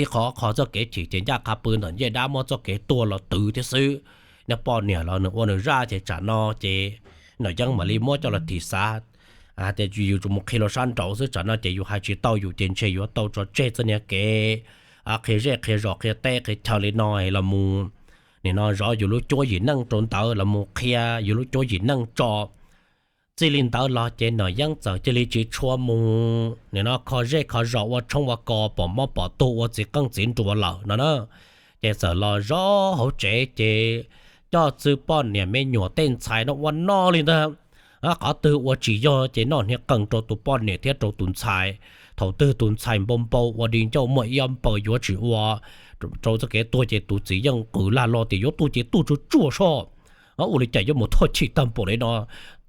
ib qho qho txoj kev chim ces ncaj qha pw ntawm ncej dab muab txoj kev tuag los twv thiab xwb. Niag poj niam los nws ua nws zaj ces tsam no ces Nom Yeeb mam li muab coj los thim xav tias yus tsuas mus qhia los sab nraud xwb, tsam no ces yus hais tsis tau yus ces ntshe yuav tau tso tseg txoj niag kev qhia zej qhia zos qhia teb qhia chaw li no los mus nim no zov yus lub cuab yim neej rau ntawd los mus qhia yus lub cuab yim neej tso. Txij li ntawd los ces Nom Yeeb txawm cia li tsis tshua mus nim no kho zej kho zos ua tshoob ua kos pom mob pom tuag ua txiv qeej txiv nruas lawm no na. Ces txawm los zov hauv tsev ces coj txwj poj niam me nyuam tej ntxhais no ua noj li ntag. Qhov twg ua tsis yog ces noj hniav qees rau tus poj niam thiab rau tus ntxhais. Thaum twg tus ntxhais npau npau ua di ncauj muaj ib ob npaws yuav tsis ua rau txoj kev tuag ces tus txiv yeej qw lag lo tias yuav tuag ces tuag tsuag tsuag soj, ua li cas yuav mus thoj chim tag npaum li no.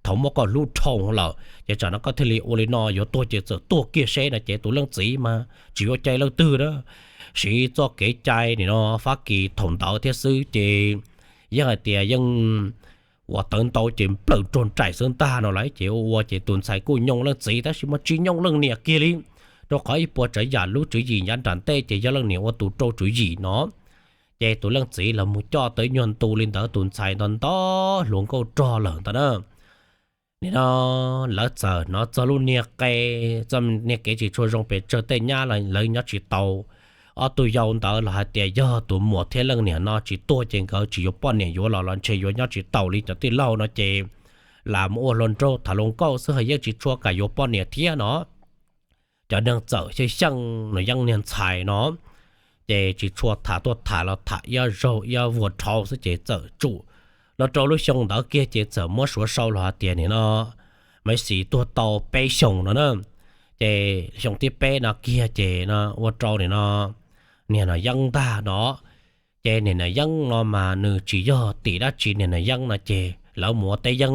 Thaum muab koj hlub dhau lawm ces tsam no koj thiaj li ua li no, yuav tuag ces txawm tuag kiag seb no ces tus leej txiv mas tsis yuav cai leej twg na. Siv txoj kev cai nim no Fab Kis thaum ntawd thiab xwb ces yeej hais tias yeej ua tawv ntau ces nplawm raug nraim xwb ntag no lawm ces ua ua ces tus ntxhais kuj nyoo leej txiv tab sis mas tsis nyoo leej niam kiag li, rau qhov ib puas tsav yam lub tswv yim yav nram ntej ces yog leej niam ua tus rau tswv yim no. Ces tus leej txiv los mus coj tau nyuag ntu li ntawd tus ntxhais nto nto hluas nkauj rog lawm ntawd na. Nim no lawv txawm hnov txog lub niag qe, txoj niag kev tsis tshua zoo pes tsawg tej nyab los lawv nyob tsis tau. Ob tug yau ntawd los hais tias yog tus muam thiab leej niam no tsis tuag ces nkawd tsis yuav poj niam yuav los los ntshe yuav nyob tsis taus li cov tij laug no ces lam mus ua hluas nraug tham hluas nkauj xwb, yeej tsis tshua kam yuav poj niam thiab no. Cov neeg txawm xyeej xyeej Nom Yeeb niag ntxhais no, ces tsis tshua tham, tuaj tham los tham iab zaug iab vuag dhau xwb ces txawm tsum los rau lub xyoo ntawd kiag ces txawm muab suav sau los hais tias nim no Maiv Xis tuag tau peb xyoos no na. Ces xyoo thib peb no kiag ces no ua rau nim no niag Nom Yeeb ntag no. Ces niag Nom Yeeb no mas nws tsis yog tim dab tsi, niag Nom Yeeb no ces lawv mus ua teb yeeb,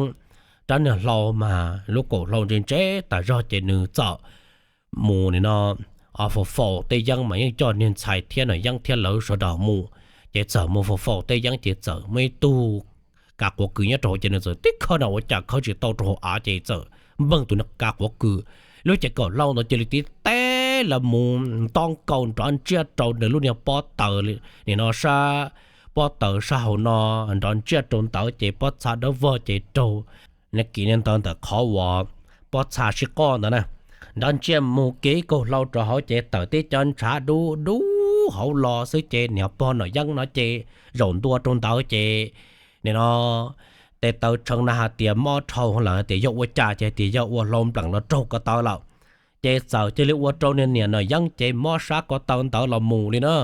rab niag hlau mas lub kaum hlau ntse ntse tas zog ces nws txawm mus nim no faus faus teb yeeb mas yeej coj niag ntxhais thiab Nom Yeeb thiab lawv sawv daws mus. Ces txawm mus faus faus teb yeeb ces txawm muaj ib tug kav quav kws nyob rau hauv ces nws txawm tib khawb no ua cas khawb tsis tau rau hauv av ces txawm npeeg tus kav quav kws. Lub ces kaum hlau ntawd cia li tib teb los mus nto nkaus nrov ntsiag rau nws lub niag pob taws, nim no sab pob taws sab hauv no, nrov ntsiag rau ntawd ces pob txha dawb vog ces raug niag kis niag ntawd ntawm qhov uas pob txha sib qoj ntawd na. Nrov ntsiag mus kiag ib kaug hlau rau hauv ces tawm tib cov ntshav dub dub hauv los xwb ces niag pog Nom Yeeb no ces zaum ntua rau ntawd ces nim no tes taw tshee na hais tias mob dhau lawm, hais tias yog ua cas ces hais tias yog ua hlau npleem los raug ko taw lawm. Ces txawm cia li ua rau niag niam Nom Yeeb ces mob sab ko taw ntawd los mus li na.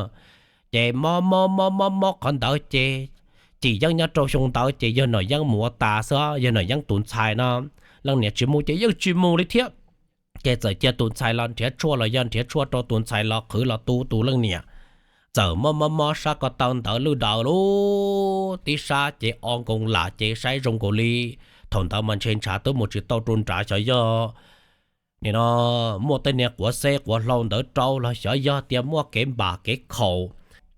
Ces mob mob mob mob mob qhov ntawd ces cim yeeb nyob rau xyoo ntawd ces yog Nom Yeeb mus ua tas xwb, yog Nom Yeeb tus ntxhais no Leej niam tsis mus ces yeej tsis mus li thiab. Ces txawm cia tus ntxhais los nrhiav tshuaj los yog nrhiav tshuaj rau tus ntxhais los qhwv los tu tus leej niam. Txawm mob mob mob sab ko taw ntawd lwj daws lub tib sab ces o nkoos lam ces saib zoo nkaus li thaum ntawd mas ntshe ntshav twb mus tsis tau rau nrad xyov yog nim no muaj tej niag quav xeb quav hlau ntawd rau los xyov yog tias muaj kev npam kev khaum.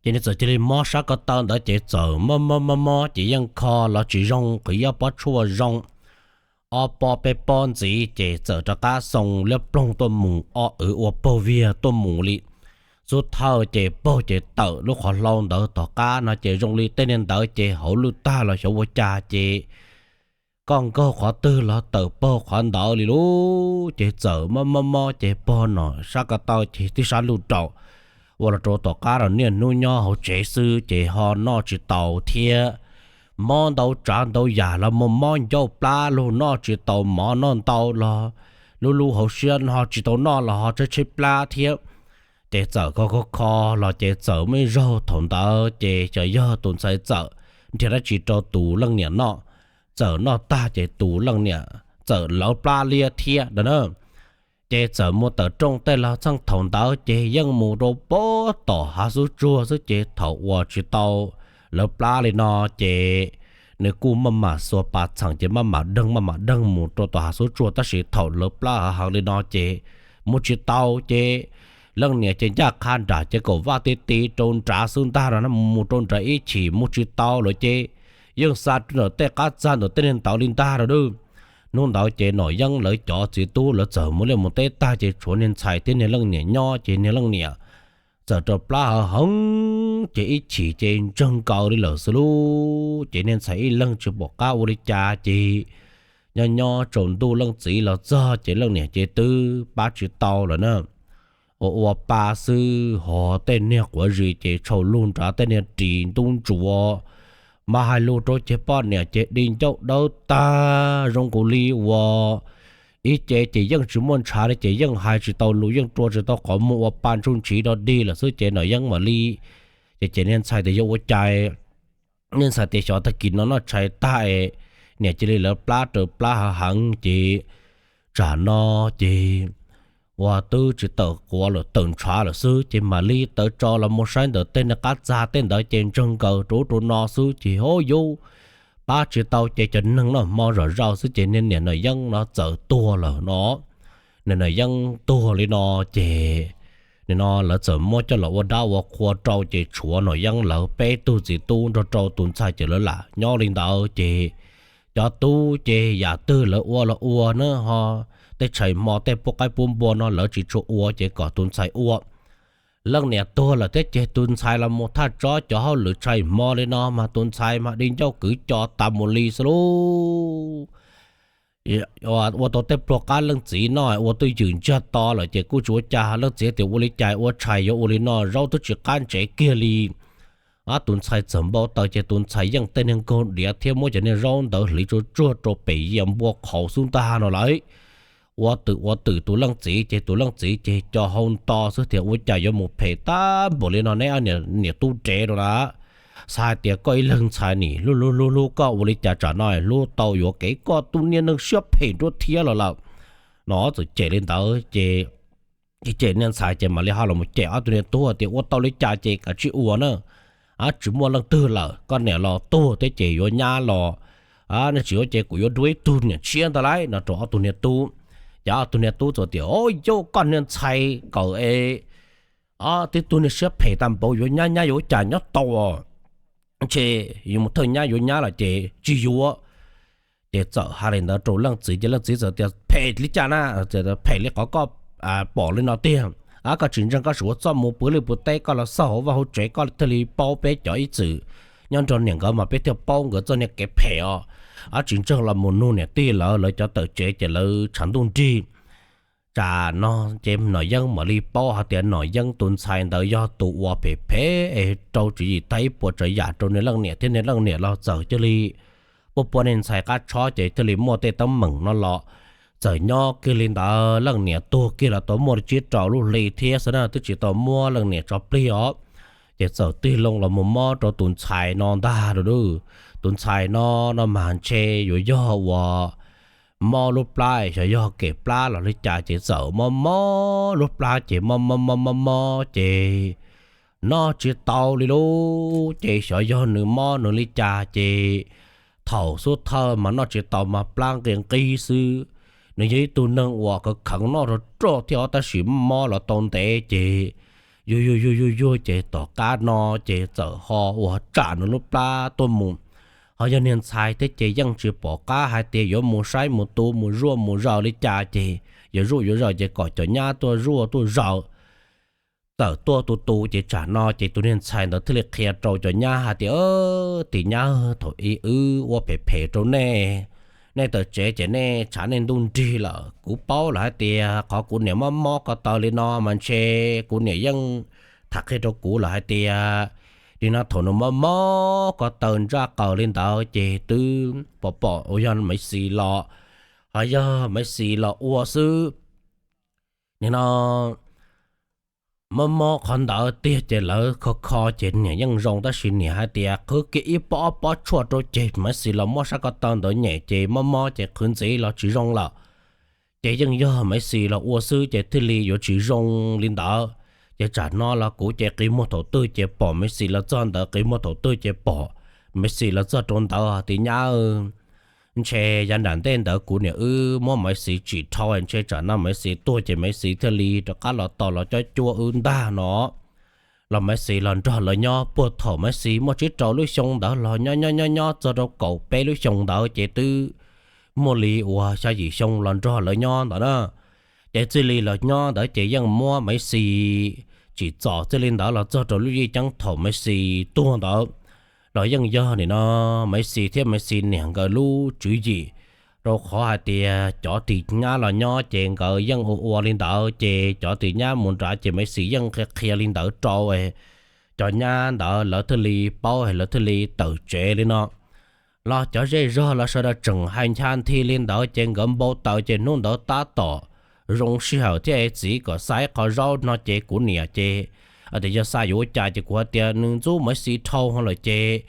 Ces nws txawm cia li mob sab ko taw ntawd ces txawm mob mob mob mob ces yeej kho los tsis zoo, qhwv ib pob tshuaj zoo ob pob peb pob ntxiv ces txawm rov qab xoo liab ploog tuaj mus, ob wv ua paug viag tuaj mus li. Xub thawj ces paug ces tawm lub qhov hlau ntawd tom qab no ces zoo li tej niag ntawd ces hauv lwj tag los xyov ua cas ces koj nkaug qhov twg los tawm paug qhov ntawd li lub. Ces txawm mob mob mob ces paug no sab ko taw ces tib sab lwj rau, ua los rau tom qab los niaj hnub nyob hauv tsev xwb ces ho noj tsis tau thiab. Mob ntau tsav ntau yam los mus mob ncauj plab lug noj tsis tau mov noj ntau los lub lub hauv siab ho tsis tau noj los ho tshaib tshaib plab thiab. Ces txawm kho kho kho los ces txawm muaj ib zaug thaum ntawd ces xyov yog tus ntxhais txawm nrhiav dab tsi rau tus leej niam noj, txawm noj tag ces tus leej niam txawm lawv plab liab thiab no na. Ces txawm mus tawm rooj tej los txheej thaum ntawd ces yeej mus rau pem tom hav xub tsuag xwb ces thaum uas tsis tau lawv plab li no ces nws kuj maj mam xuas pas txheem ces maj mam deeg maj mam deeg mus rau tom hav xub tsuag tab sis thaum lawv plab hav heev li no ces mus tsis tau ces leej niam ces ncaj qha nram ces kaum vaj ti ti rau nrad xwb ntag no na, mus rau nrad ib chim mus tsis tau lawm ces yeej xa rau ntawm tej qab txag ntawm tej niag ntawd li ntag no dub. Hnub ntawd ces Nom Yeeb lawv cov txiv tub lawv txawm mus liaj mus teb tag ces tshuav niag ntxhais thiab niag leej niam nyob ces niag leej niam txawm rau plab hav heev ces ib chim ces ntseeg nkaus li lawm xwb lub. Ces niag ntxhais ib leeg tsis pom qab ua li cas ces nyob nyob tsaus ntuj leej txiv los txog ces leej niam ces twb pab tsis tau lawm na. Ua ua pa xwb ho tej niag quav zis ces tshau lug nrad tej niag ris ntub ntsuav. Mas hais lus rau ces poj niam ces di ncauj dawb tag zoo nkaus li uas ib ce ces yeej tsis muaj ntshav li ces yeej hais tsis tau lus yeej rua tsis tau qhov muag ua pa ntsuj ntshiv rau dig lawm xwb ces Nom Yeeb mam li ces ces niag ntxhais tias yuav ua cas, niag ntxhais tias xyov tag kis no noj tshais tag niam cia li lawv plab raws plab hav heev ces tsam no ces ua twb tsis tawm quav lawm tawm ntshav lawm xwb ces mam li tawv tso los mus saib ntawm tej niag qab txag tej ntawd ces ntseeg nkaus rau ub rau no xwb ces ho yuav pab tsis tau ces cov neeg noj hmo zom zaus xwb ces niag niam Nom Yeeb no txawm tuag lawm no. Niam Nom Yeeb tuag li no ces nim no lawv txawm muab coj los ua dab ua qhua rau ces tshuav Nom Yeeb lawv peb tug txiv tub nrog rau tus ntxhais ces lawv lam nyob li ntawd ces cov tub ces yam twg lawv ua los ua na ho, tej tshais hmo tej pub qaib pub npua no lawv tsis tshua ua ces kom tus ntxhais ua. Leej niam tuag lawm thiab ces tus ntxhais los mus thaj tsob cov hauj lwm tshais hmo li no mas tus ntxhais mas di ncauj kwv co tas mus li xwb lub. Ua tau tej pluag qab leej txiv noj ua twj ywm ntsiag to lawm ces kuj tsis ua cas, leej txiv tias ua li cas ua tshais yuav ua li no zaub twb tsis qab ntsev kiag li. Tus ntxhais txawm npau taws ces tus ntxhais yeej tej niag nkaug diav thiab muab cov niag zaub ntawd hliv tsuag tsuag rau pem yias npua qhauv xub ntaj no lawm. Ua twm ua twm tus leej txiv ces tus leej txiv ces co hau nto xwb tias ua cas yuav mus phem tag npaum li no neb niam tub dev rau lawm. Xav hais tias koj ib leeg ntxhais nim hlub hlub hlub hlub koj ua li cas tsam no hlub tau yuav kev koj tus niag neeg siab phem nruab thiab los lawm no. Txawm cem li ntawd ces cem niag ntxhais ces mam li ho los cem ob tug niag tub tias ua tau li cas ces kav tsij ua na. Tsis muaj leej twg lawm, koj niam los tuag thiab ces yuav nyab los, nej tsis yuav ces kuv yuav dua ib tug niam tshiab ntag lauj no rau ob tug niag tub. Ces ob tug niag tub txawm tias o yauj koj niag ntxhais kawm es tib tug niag siab phem tag npaum yuav nyab nyab yuav cas nyob tau os. Ntshe yuav mus thawj nyab yuav nyab lawm ces tsis yuav. Ces txawm hais li ntawd rau leej txiv ces leej txiv txawm tias phem li cas na, phem li qhov koj pom li no tiag. Koj tsis ntseeg koj sim ua txuj mus pw liaj pw teb koj los xauj hauv vaj hauv tsev koj thiaj li paub peb cov ib txwm nyob nrog niam nkawd mas peb thiaj paub nkawd txoj niag kev phem os. Tsis ntseeg los mus nug niam tij lawv, lawv cov tawm tsev ces lawv tshav ntuj nrig. Tsam no ces Nom Yeeb mam li paub hais tias Nom Yeeb tus ntxhais ntawd yog tus uas phem phem es rau tswv yim tag ib puas tsav yam rau nws leej niam thiab nws leej niam los txawm cia li pub pua niag ntxhais qab tshob ces thiaj li muaj tej teeb meem no los txawm nyob kiag li ntawd leej niam tuag kiag los tau muaj li tsib rau lub hli thiab xwb na twb tsis tau muab leej niam tso plig os. Ces txawm tig loo los mus mob rau tus ntxhais no ntag lauj. Tus ntxhais no no mas ntshe yuav yog uas mob lub plab, xyov yog kem plab los li cas ces txawm mob mob lub plab ces mob mob mob mob mob ces noj tsis tau li lauj. Ces xyov yog nws mob nws li cas ces thaum xub thawj mas noj tsis tau mas plab nqi nqib xwb. Nws yog ib tug neeg uas kheev kheev noj rog rog thiab tab sis mob los tau ntev ces yuag yuag yuag yuag yuag ces tom qab no ces txawm ho ua tsam nws lub plab tuaj mus. Ho yog niag ntxhais thiab ces yeej tsis pom qab hais tias yuav mus saib mus tu mus zuaj mus zaws li cas ces yuav zuaj yuav zaws ces kom cov nyab tuaj zuaj tuaj zaws. Txawm tuaj tu tu ces tsam no ces tus niag ntxhais ntawd thiaj li qhia rau cov nyab hais tias, Tim nyab, thaum ub wb ua phem phem rau nej, nej tawm tsev ces nej tshav nej ntuj nrig lawm. Kuv paub lawm hais tias qhov kuv niam mob mob ko taw li no mas ntshe kuv niam yeej tham qhia rau kuv lawm hais tias, nim no thaum nws mob mob ko taw ntsaj qaws li ntawd ces twb pom pom uas yog Maiv Xis los, ho yog Maiv Xis los ua xwb. Nim no mob mob qhov ntawd tiag ces lawv kho kho ces niam yeej zoo tab sis niam hais tias qhwv kiag ib pob ob pob tshuaj rau ces Maiv Xis los muab sab ko taw ntawd nyem ces mob mob ces qhwv ntxiv los tsis zoo lawm. Ces yeej yog Maiv Xis los ua xwb ces thiaj li yuav tsis zoo li ntawd. Ces tsam no los kuv ces qi muag thaum twg ces pom Maiv Xis los txog ntawd, qi muag thaum twg ces pom Maiv Xis los txog rau ntawd. Tim nyab, ntshe yav nram ntej ntawd kuv niam wb muab Maiv Xis tsim dhau, ntshe tsam no Maiv Xis tuag ces Maiv Xis thiaj li rov qab los tos los cob cuab wb ntag no. Los Maiv Xis los nrog lawv nyob puag thaum Maiv Xis muaj tsib rau lub xyoo ntawd los nyob nyob nyob nyob txog rau kaum peb lub xyoo ntawd ces twb muaj li uas xya yim xyoo los nrog lawv nyob ntawd na. Ces txij li los nyob ntawd ces yeej muab Maiv Xis tsim txom txij li ntawd los txog rau lub yeej ceeb thaum Maiv Xis tuag ntawd los yeej yog nim no Maiv Xis thiab Maiv Xis niam nkawd lub tswv yim, rau qhov hais tias cov tim nyab los nyob ces nkawd yeej ua ua li ntawd ces cov tim nyab mus nrad ces Maiv Xis yeej qhia qhia li ntawd rau cov nyab ntawd lawv thiaj li paub es lawv thiaj li tawm tsev li no. Los cov zej zog los sawv daws tseem hais ncha nthi li ntawd ces nkawd npau taws ces hnub ntawd tab tom zoo sij hawm thiab es txiv kom xa ib qho zaub no ces kuv niam ces tias yog xa yuav ua cas ces kuv hais tias nws ntxub Maiv Xis dhau lawm ces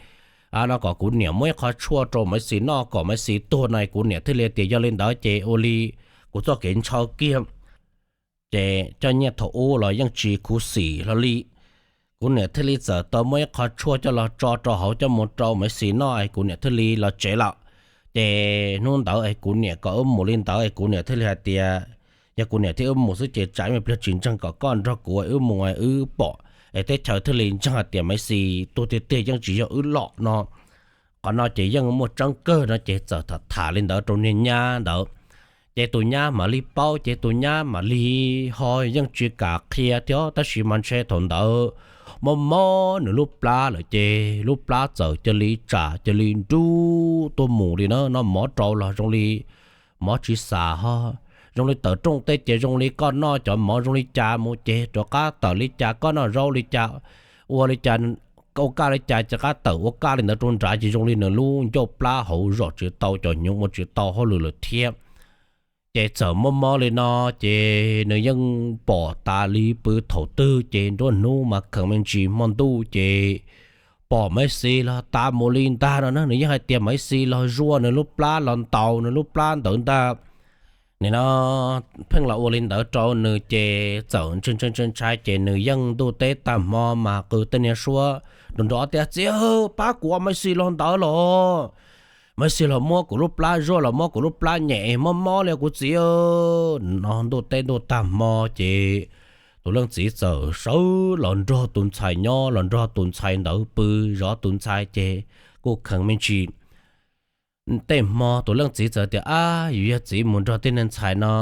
no kom kuv niam muab ib qho tshuaj rau Maiv Xis noj kom Maiv Xis tuag no, kuv niam thiaj li tias yog li ntawd ces ua li kuv txoj kev ntshaw kiag. Ces cov nyiaj thaum ub los yeej tsis khuv xim hlo li. Kuv niam thiaj li txawm tau muab ib qho tshuaj coj los tso rau hauv coj mus rau Maiv Xis noj es kuv niam thiaj li los tsev lawm. Ces hnub ntawd es kuv niam kom wb mus li ntawd es kuv niam thiaj li hais tias yog kuv niam thiab wb mus xwb ces tsam me pliag tsis ntseeg kom koj nrog kuv wb mus wb pom es teb chaws thiaj li ntseeg hais tias Maiv Xis tuag tiag tiag yeej tsis yog wb lom no. Qhov no ces yeej muaj tseeb kawg no ces txawm tham tham li ntawd rau niag nyab ntawd. Ces tus nyab mam li paub ces tus nyab mam li ho yeej tsis kam qhia thiab tab sis mas ntshe thaum ntawd mob mob nws lub plab lawm ces lub plab txawm cia li tsam cia li nrub tuaj mus li na, noj mov rau los zoo li mov tsis xam ho, zoo li tawm rooj tej ces zoo li koj noj cov mov zoo li cas mus ces rov qab tawm li cas, koj noj zaub li cas, ua li cas, ua kaj li cas ces rov qab tawm ua kaj li ntawd rau nrad ces zoo li nws lub ncauj plab hauv zom tsis tau cov hnyuv ua tsis tau hauj lwm lawm thiab. Ces txawm mob mob li no ces nws yeej pom tas li pw thaum twg ces nruab hnub mas kheev me ntsis hmo ntuj ces pom Maiv Xis los tas mus li ntag no na. Nws yeej hais tias Maiv Xis los zuaj nws lub plab los ntaus nws lub plab ntawd ntag. Nim no pheej los ua li ntawd rau nws ces txawm ntshai ntshai ntshai ntshai ces nws yeej ntuj teb tag hmo mas qw tej niag suab nrov nrov tias txiv, pab kuv, Maiv Xis los ntawd los, Maiv Xis los muab kuv lub plab zuaj los muab kuv lub plab nyem mob mob li kuv txiv. No ntuj teb ntuj tag hmo ces tus leej txiv txawm sawv los nrog tus ntxhais nyob, los nrog tus ntxhais ntawd pw, zov tus ntxhais ces kuj kheev me ntsis. Tej hmo tus leej txiv txawm tias ab yus yog txiv mus nrog tej niag ntxhais no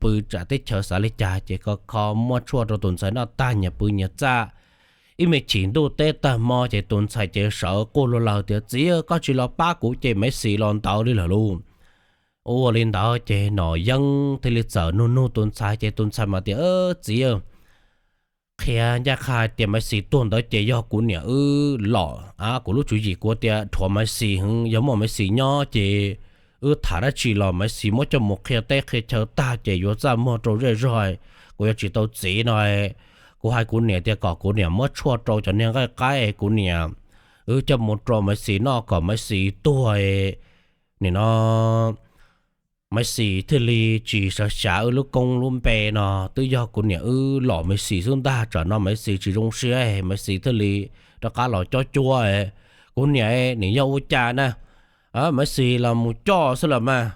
pw tsam teb chaws xav li cas ces kho kho muab tshuaj rau tus ntxhais noj tag nyias pw nyias txaj. Ib me chim ntuj teb tag hmo ces tus ntxhais ces sawv quaj luag lawg tias txiv, koj tsis los pab kuv ces Maiv Xis los ntawd li lawm lauj. Ua li ntawd ces Nom Yeeb thiaj li txawm nug nug tus ntxhais ces tus ntxhais mas tias txiv, qhia ncaj qha hais tias Maiv Xis tuag ntawd ces yog kuv niam wb lom, kuv lub tswv yim kuv tias dhuav Maiv Xis heev, yog muaj Maiv Xis nyob ces wb tham dab tsi los Maiv Xis muab coj mus qhia teb qhia chaw tag ces yuav txaj muag rau zej zog, kuv yuav tsis tau txiv no. Kuv hais kuv niam tias kom kuv niam muab tshuaj rau cov niag nqaij qaib kuv niam, wb coj mus rau Maiv Xis noj kom Maiv Xis tuag. Nim no Maiv Xis thiaj li tsis xav xav wb lub koob lub npe no, twb yog kuv niam wb lom Maiv Xis xwb ntag. Tsam no Maiv Xis tsis zoo siab, Maiv Xis thiaj li rov qab los cob cuab. Kuv niam, nim yog ua cas na, Maiv Xis los mus coj xwb los mas.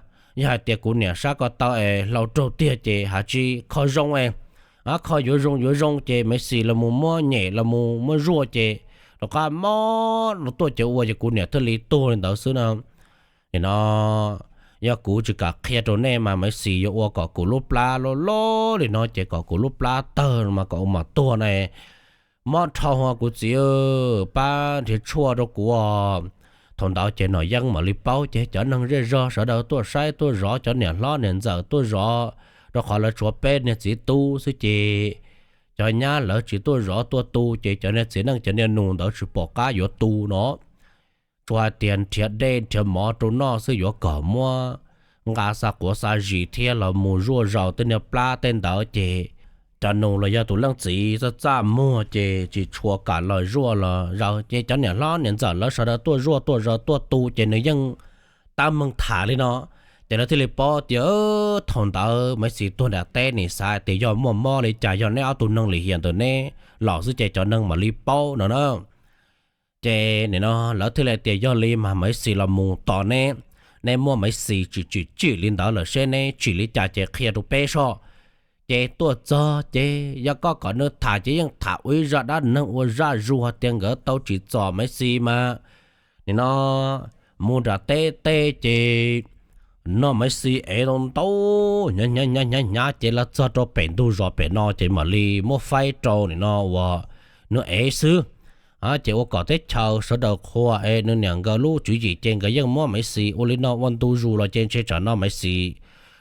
Yog hais tias kuv niam sab ko taw es hlau raug tiag ces hais tsis kho zoo es, kho yuav zoo yuav zoo ces Maiv Xis los mus muab nyem los mus muab zuaj ces rov qab mob los tuaj ces ua ces kuv niam thiaj li tuag li ntawd xwb no. Nim no yog kuv tsis kam qhia rau nej mas Maiv Xis yuav ua kom kuv lub plab loj loj li no ces kom kuv lub plab tawg mas kom ua mam tuag na. Mob dhau hua kuv txiv, pab nrhiav tshuaj rau kuv. Thaum ntawd ces Nom Yeeb mam li paub ces cov neeg zej zog sawv daws tuaj saib tuaj zov, cov niam hlob niam ntxawm tuaj zov, rau qhov lawv tshuav peb niag txiv tub xwb ces cov nyab lawv tsis tuaj zov tuaj tu ces cov niag txiv neej cov niag nus ntawd tsis pom qab yuav tu no. Tsuas hais tias nrhiav dej nrhiav mov rau noj xwb yuav kom muab nqa xa quav xa zis thiab los mus zuaj zaus tej niag plab tej ntawd ces cov nus los yog tus leej txiv txaj txaj muag ces tsis tshua kam los zuaj los zaus ces cov niam hlob niam ntxawm lawv sawv daws tuaj zuaj tuaj zaus tuaj tu ces nws yeej tab meeg tham li no. Ces lawv thiaj li paub tias thaum ntawd Maiv Xis tuag nram teb nim xav tias yog muaj mob li cas yog neb ob tug neeg lim hiam ntawm neb los xwb ces cov neeg mam li paub no na. Ces nim no lawv thiaj li tias yog li mas Maiv Xis los mus tos neb, neb muab Maiv Xis tsim tsim tsim li ntawd lawm seb neb tsim li cas ces qhia rau peb soj. Ces tuaj txog ces yog koj kom nws tham ces yeej tham ua ib zaj dab neeg ua zaj zuag tias nkawd tau tsim txom Maiv Xis mas nim no mus nram teb tej ces noj Maiv Xis ev tau ntau, hnyav hnyav hnyav ces los txog rau pem ntug zos pem no ces mam li muab faib rau nim no uas nws ev xwb. Ces ua kom teb chaws sawv daws qhuas es nws niam nkawd lub tswv yim ces nkawd yeej muab Maiv Xis ua li no ua ntu zus los ces ntshe tsam no Maiv Xis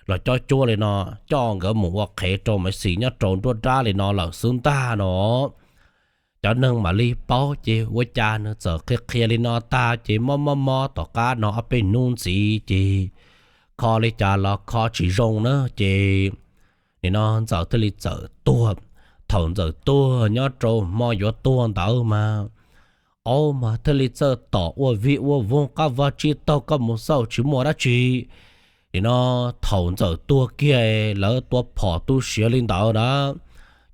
los cob cuab li no, coj nkawd mus ua qhev rau Maiv Xis nyob rau nruab nrab li no lawm xwb ntag no. Cov neeg mam li paub ces ua cas nws txawm qhia qhia li no tag ces mob mob mob tom qab no ob peb hnub ntxiv ces kho li cas los kho tsis zoo na ces nim no Ntxawm thiaj li txawm tuag. Thaum Ntxawm tuag nyob rau hmo yuav tuag ntawd mas, aub mas thiaj li txawj tom ua vij ua voog qab vag tsib taug koj mus xauj tsis muaj dab tsi. Nim no thaum Ntxawm tuag kiag lawv tua phom tu siav li ntawd na,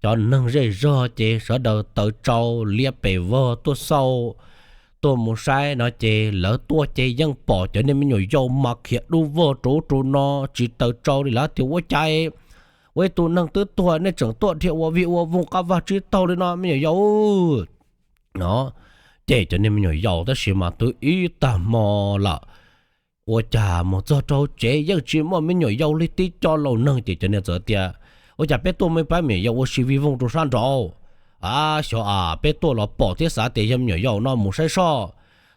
cov neeg zej zog ces sawv daws taws tsau liab pes vog tuaj xauj, tuaj mus saib no ces lawv tuaj ces yeej pom cov niag me nyuam yaus mas khiav dub vog rau ub rau no tsis taws tsau li lawm tias ua cas ua ib tug neeg twb tuag nej tseem tuaj dhia ua vij ua voog qab vag tsib taug li no me nyuam yaus no. Ces cov niag me nyuam yaus tab sis mas twb ib tag hmo lawm, ua cas mus txog rau tsev yeej tsis muaj me nyuam yaus li tib co laus neeg ces cov niag txawm tias ua cas peb tuaj muaj ib pab me nyuam yaus ua si vij voog rau sab nraud. A, xyov a, peb tuaj los pom thiab xav tias yog me nyuam yaus no mus saib soj,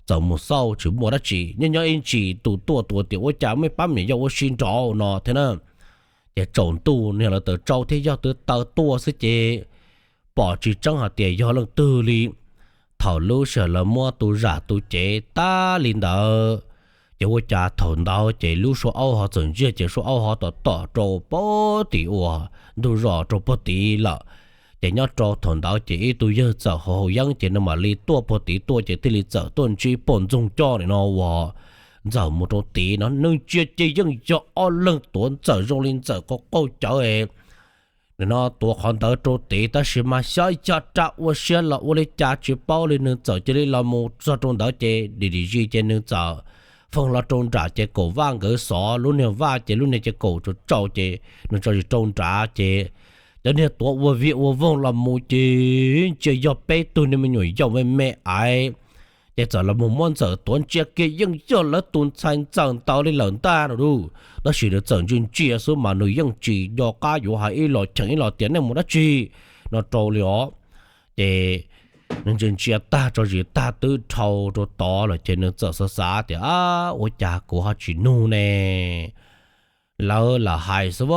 txawm mus xauj tsis muaj dab tsi nyob nyob ib ntsis tus tuaj tus tias ua cas muaj ib pab me nyuam yaus ua si nraud no thiab na. Ces tsaus ntuj niag lawv taws tsau thiab yog twb taws tuaj xwb ces pom tsis tseeb hais tias yog leej twg li. Thaum lub sij hawm lawv muab tus zam tus cev tag li ntawd, ces ua cas thaum ntawd ces lub suab aub ho txawm ntsiag ces suab aub ho tom tom rau puag tim uas ntug zos rau puag tid lawm. Ces nyob rau thaum ntawd ces ib tug yawg txawm haus haus yeeb ces nws mam li tuaj puag tid tuaj ces thiaj li txawm tuaj ntsib poj ntxoog coj nim no uas Ntxawm mus rau tid no. Nws ntsia ces yeej yog ob leeg tuav Ntxawm zoo li Ntxawm qaug qaug cawv. Nim no tuav qhov ntawd rau tid tab sis mas xyov yog raj ua siab los ua li cas tsis paub li, nws txawm cia li los mus txog rau ntawd ces dim dim zis ces nws txawm foog los rau nram ces kaum vaj nkawd xov lub niag vaj ces lub niag ces kaum tsaus tsaus ces nws tso zis rau nrad ces cov niag tuav ua vij ua voog los mus ces ntsia yog peb tug niag me nyuam yaus me me aiv. Ces txawm los mus muab Ntxawm tuav ntsia kiag yeej yog lawv tus ntxhais Ntxawm ntawd li lawm ntag no lauj. Tab sis nws txawm ntsia ntsia xwb mas nws yeej tsis nco qab yuav hais ib los cheem ib los tias nej mus dab tsi no rau li os. Ces nws ntsia ntsia tag tso zis tag twb dhau rau tod lawm ces nws txawm xav xav tias, a, ua cas kuv ho tsis nug ne? Lawv lam hais xwb,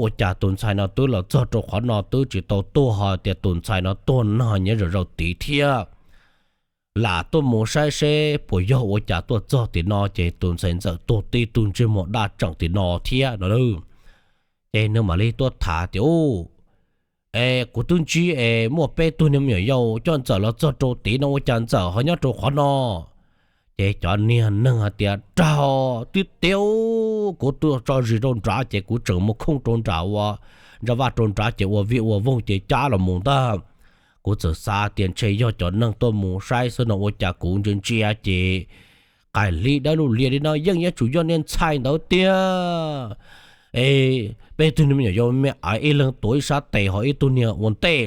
ua cas tus ntxhais no twb los txog rau qhov no twb tsis tau tuag ho tias tus ntxhais no tuag no nyob zaum zaum tid thiab. Lam tuaj mus saib seb puas yog ua cas tuaj txog tim no ces tus ntxhais Ntxawm tuag tib tug ntsej muag daj tseem tim no thiab no. Ces nws mam li tuaj tham tias, u, es kuv twb ntsib es muaj peb tug niag me nyuam yaus coj Ntxawm los txog rau tid no ua cas Ntxawm ho nyob rau qhov no? Ces cov niag neeg hais tias, Raug tiag tiag, kuv tuaj tso zis rau nrad ces kuv tseem mus khooj rau nram ua, ntsa vaj rau nrad ces ua vij ua voog ces cab los mus ntag. Kuv txawm xav tias ntshe yog cov neeg tuaj mus saib xwb no ua cas kuv ntsia ntsia ces qaim hli dawb lug lias li no yeej yuav tsum yog niag ntxhais ntawd tiag. Es peb tug me nyuam yaus me ib leeg tuav ib sab tes ho ib tug niag ua ntej.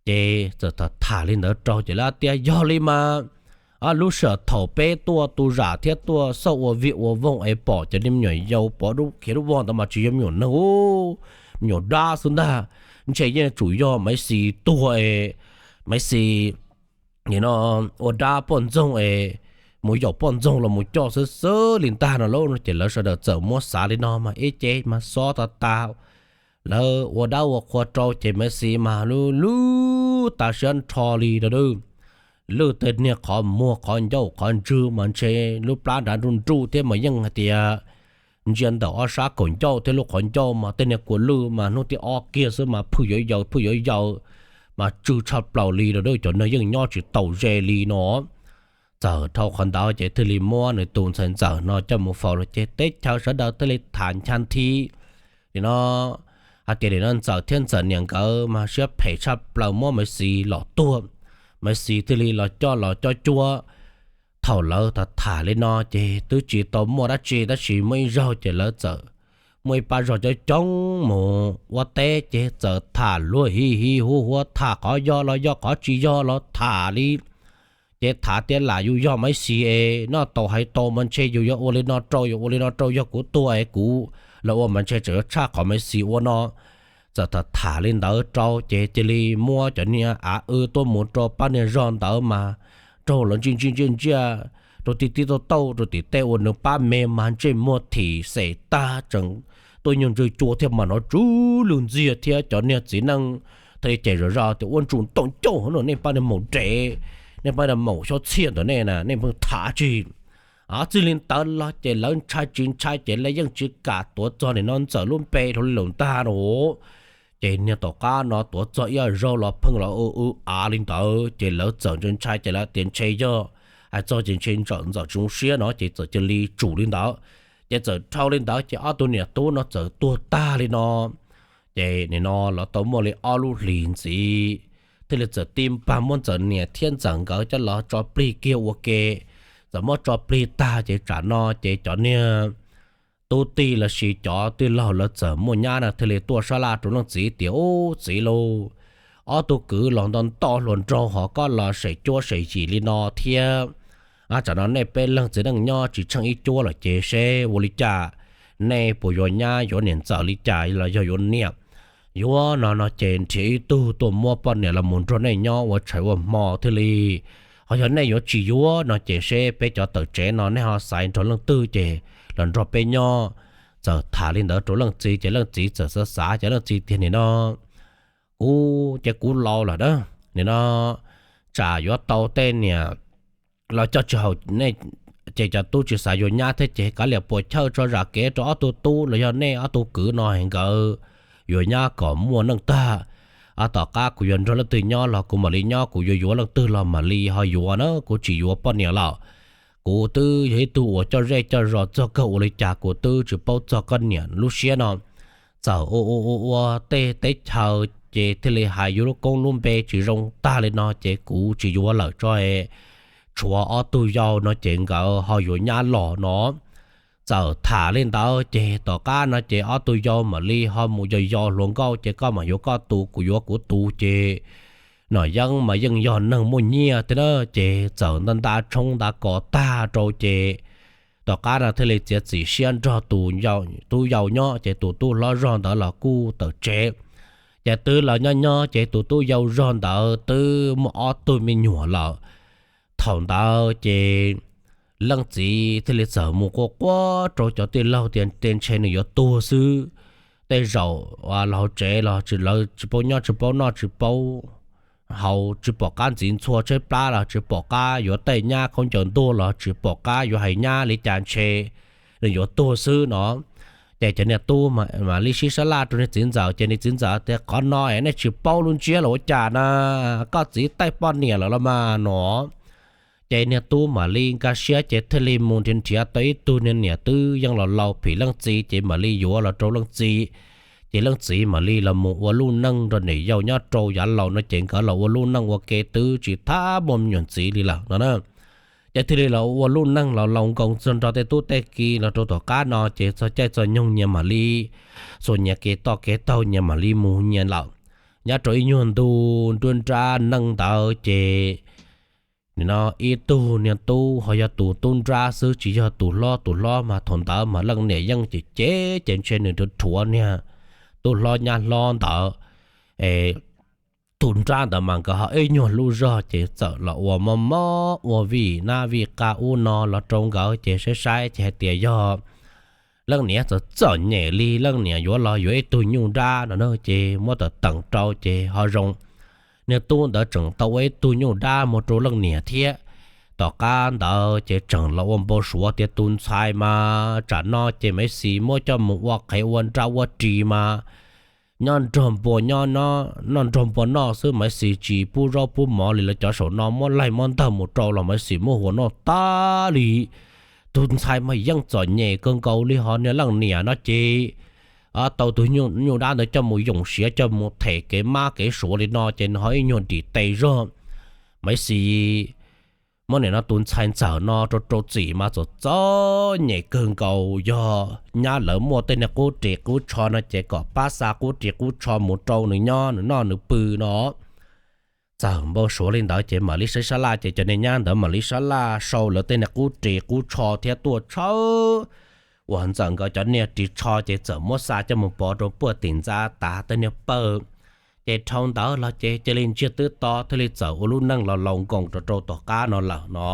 Ces txawm tham li ntawd rau ces lawv tias, Yog li mas lub sij hawm thaum peb tuaj tu zam thiab tuaj xauj ua vij ua voog es pom cov niag me nyuam yaus pov dub khiav dub vog ntawd mas tsis yog me nyuam neeg, me nyuam dab xwb ntag. Ntshe yeej tsum yog Maiv Xis tuag es Maiv Xis nim no ua dab poj ntxoog es mus yaum poj ntxoog los mus coj xwb xwb li ntag no lauj. Ces lawv sawv daws txawm muab xav li no mas ib ce mas xob tag tag, lawv ua dab ua qhua rau ces Maiv Xis mas lub lub tas siab nrho li no. Lwj tej niag qhov muag qhov ncauj qhov ntswg mas ntshe lub plab nrad nruj nruj thiab mas yeej hais tias ntsia ntawm ob sab kaum ncauj thiab lub qhov ncauj mas tej niag kua lwj mas hnub thib ob kiag xwb mas phwj yuav yaws phwj yuav yaws, mas tsw tshaj plaws li no. Cov neeg yeej nyob tsis taus ze li no. Txawm dhau qhov ntawd ces thiaj li muab nws tus ntxhais ntxawm no coj mus faus lawm ces teb chaws sawv daws thiaj li tham ncha nthi li no hais tias nim no ntxawm thiab ntxawm niam nkawd mas siab phem tshaj plaws muab Maiv Xis los tuag, Maiv Xis thiaj li los coj los coj cuab. Thaum lawv tham tham li no ces twb tsis tau muaj dab tsi tab sis muaj ib zaug ces lawv txawm muaj ib pab zog coob coob mus ua teb ces txawm tham luag hi hi hu huav tham qhov yog los yog qhov tsis yog los tham li. Ces tham tias lam yus yog Maiv Xis es noj tau hais tau mas ntshe yus yuav ua li no rau, yuav ua li no rau, yog kuv tuag es kuv los ua mas ntshe tseem yuav tshaj qhov Maiv Xis ua no. Txawm tham tham li ntawd rau ces cia li muab cov niag av w tuaj mus rau pab niag zog ntawd mas raug lawv ntsia ntsia ntsia ntsia rau tim tib tauj tauj rau tim tej uas nws pab me mas ntsej muag thim xem tag tseem tuaj nyuag ntswg cua thiab mas hnov tsw lwj ntxiag thiab cov niag txiv neej thiaj li cem zom zaws tias ua ntsuj ntooj cauj no nej pab niag maum dev, nej pab niag maum xyob txhiaj ntawm nej na nej pheej tham tsis. Txij li ntawd los ces lawv ntshai tsis ntshai ces lawv yeej tsis kam tuav txog nim no ntxawm lub npe dhau li lawm ntag no. Ces niag tom qab no tuav txog ib zaug los pheej los w w av li ntawd ces lawv txawm ntshai ntshai ces lawv tias ntshe yog, hais txog ces ntshe ntxawm ntxawm tsis zoo siab no ces txawm cia li tsum li ntawd. Ces txawm dhau li ntawd ces ob tug niam tub no txawm tuag tag li no. Ces nim no los tau muaj li ob lub hlis ntxiv thiaj li txawm tib npag muab ntxawm niam thiab ntxawm nkawd coj los tso plig kiag ua ke. Txawm muab tso plig tag ces tsam no ces cov niag tub tij lossis cov tij laug lawv txawm muaj nyab no thiaj li tuaj sab laj rau leej txiv tias, Ub txiv lauj, ob tug kwv los nto nto hluas nraug ho koj los sem cuab sem yim li no thiab. Tsam no nej peb leeg txiv neej nyob tsis tsheej ib cuab lawm ces seb ua li cas, nej puas yuav nyab yuav niam ntxawm li cas los yog yuav niam? Yuav no no ces nrhiav ib tug tuaj muab poj niam los mus nrog nej nyob ua tshais ua hmo thiaj li. Ho yog nej yuav tsis yuav no ces seb peb cov tawm tsev no nej ho xaiv nrog leej twg ces los nrog peb nyob. Txawm tham li ntawd rau leej txiv ces leej txiv txawm xav xav ces leej txiv tias, Nim no kuv ces kuv laus lawm na, nim no tsam yuav tau tej niam los coj tsis haum nej, ces cov tub tsis xav yuav nyab thiab ces kav liam puas chawj tso zam kev rau ob tug tub los yog nej ob tug kwv no es nkawd yuav nyab kom muaj neej tag. Tom qab kuv yuav nrog leej twg nyob los kuv mam li nyob, kuv yuav yuav leej twg los mam li ho yuav na, kuv tsis yuav poj niam lawm. Kuv twb yog ib tug uas coj zej coj zos txog kawg ua li cas kuv twb tsis paub txog koj niam lub siab no. Txawm ua ua ua ua tej teb chaws ces thiaj li hais yus lub koob lub npe tsis zoo tag li no ces kuv tsis yuav lawm tso, tshuav ob tug yau no ces nkawd ho yuav nyab los no. Txawm tham li ntawd ces tom qab no ces ob tug yau mam li ho mus yos yos hluas nkauj ces koj mam yuav koj tus kuv yuav kuv tus ces Nom Yeeb mas yeej yog neeg muaj nyiaj thiab na, ces txawm nta nta tshoob nta kos tag rau ces tom qab no thiaj li txiav txim siab nrog tus tub yau nyob ces tus tub hlob zog ntawd los kuj tawm tsev. Ces twb los nyob nyob ces tus tub yau zog ntawd twb muaj ob tug me nyuam lawm. Thaum ntawd ces leej txiv thiaj li txawm mus quaj quaj rau cov tij laug tias tej ntshe nws yuav tuag xwb. Tej zaum los hauv tsev los lawv tsis paub nyob tsis paub noj tsis paub haus, tsis pom qab ntxiv ntxhua tshaib plab los tsis pom qab yuav tej nyab khaub ncaws ntuag los tsis pom qab yuav hais nyab li cas ntshe nws yuav tuag xwb no. Ces cov niag tub mam li sib sab laj rau niag txiv ntxawm ces niag txiv ntxawm tias qhov no es nej tsis paub lub ntsiab los ua cas na, koj txiv taij poj niam lawm los mas no. Ces niag tub mam li nkag siab ces thiaj li mus nrhiav nrhiav tau ib tug niag niam twb yeej laus laus phim leej txiv ces mam li yuav los rau leej txiv. Ces leej txiv mam li los mus ua lub neej nrog niam yau nyob rau yav laus no ces nkawd los ua lub neej ua ke twb tsis tau muaj me nyuam ntxiv li lawm no na. Ces thiaj li los ua lub neej laus laus nkoos txog nrog tej tub tej ki los rau tom qab no ces txog caij txog nyoog nyias mam li xuas nyias kev toj kev taug nyias mam li mus nyias lawm. Nyob rau ib nyuag ntu nruab nrab neej ntawd ces nim no ib tug niag tub ho yog tus tub nrab xwb tsis yog tus hlob. Tus hlob mas thaum ntawd mas leej niam yeej cem cem ces ntshe nws rhuav rhuav niag tub hlob nyab hlob ntawd. Es tus nrab ntawd mas nkawd ho ib nyuag lub zog ces txawm los ua mob mob ua vij nab vij qab ub no los rau nkawd ces saib saib ces hais tias yog leej niam txom txom nyem li leej niam yuav los yuav ib tug nyuj dab no na ces muab tawm teem rau ces ho zoo niag tub ntawd tseem tau ua ib tug nyuj dab mus rau leej niam thiab. Tom qab ntawd ces tseem los ua npau suav tias tus ntxhais mas tsam no ces Maiv Xis muab coj mus ua qhev ua nrab ua ris mas nyob nrog npua nyob, noj nrog npua noj xwb Maiv Xis tsis pub zaub pub mov li lawv cov saum no muab laig muab ntawg mus rau los Maiv Xis muab hua noj tas li. Tus ntxhais mas yeej txom nyem kawg nkaus li ho niag leej niam no ces tau tus nyuj dab ntawd coj mus yoom siav coj mus them kev mab kev suav li no ces nws ho ib nyuag dim tes zog. Maiv Xis muab niam no tus ntxhais ntxawm no rau rau txim mas txom txom nyem kawg nkaus yog nyab lawv muaj tej niag qub ris qub tsho no ces kom pab xa qub ris qub tsho mus rau nws nyob nws noj nws pw no. Txawm npau suav li ntawd ces mam li saib sab laj ces cov niag nyab ntawd mam li sab laj sau lawv tej niag qub ris qub tsho thiab tuaj tshawb uas ntxawm nkawd cov niag ris tsho ces txawm muab xa coj mus pov rau puag tim ntxa tav tej niag pawg. Ces dhau ntawd los ces cia li ntsiag twb to thiaj li txawm ua lub neej laus laus nkoos rau rau tom qab no lawm no.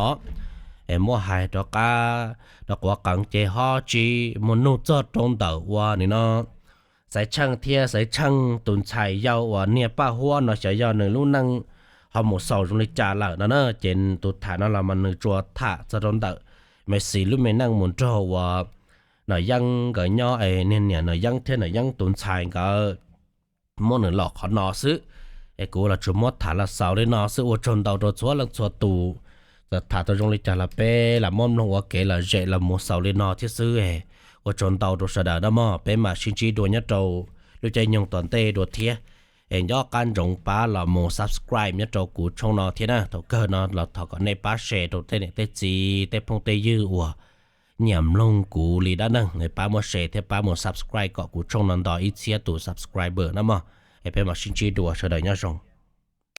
Es muab hais rov qab rau quav qees ces ho tsis mus nug txog rau ntawm ua nim no Xaiv Tsheej thiab Xaiv Tsheej tus ntxhais yau uas niag Paj Huab no xyov yog nws lub neej ho mus xaus zoo li cas lawm no na. Ces tus tham no los mas nws tsuas tham txog rau ntawm Maiv Xis lub me neej mus nrog uas Nom Yeeb nkawd nyob es niag niam Nom Yeeb thiab Nom Yeeb tus ntxhais nkawd muab nws lom qhov no xwb. Es kuv los tsuas muab tham los xaus li no xwb, ua tsaug ntau rau txhua leej txhua tus txawm tham tau zoo li cas los peb lam muab mloog ua kev lom zem los mus xaus li no thiab xwb. Ua tsaug ntau rau sawv daws na mog, peb mam sib ntsib dua nyob rau lub caij nyoog tom ntej dua thiab. Es nco qab ntsoov pab los mus subscribe nyob rau kuv tshooj no thiab na. Thaum kawg no los thov kom nej pab share rau tej niam tej txiv tej phooj tej ywg uas nyiam mloog kuv li dab neeg, pab muab share thiab pab mus subscribe kom kuv tshooj no nto ib txhiab tus subscriber na mog. Es peb mam sib ntsib dua, sawv daws nyob zoo.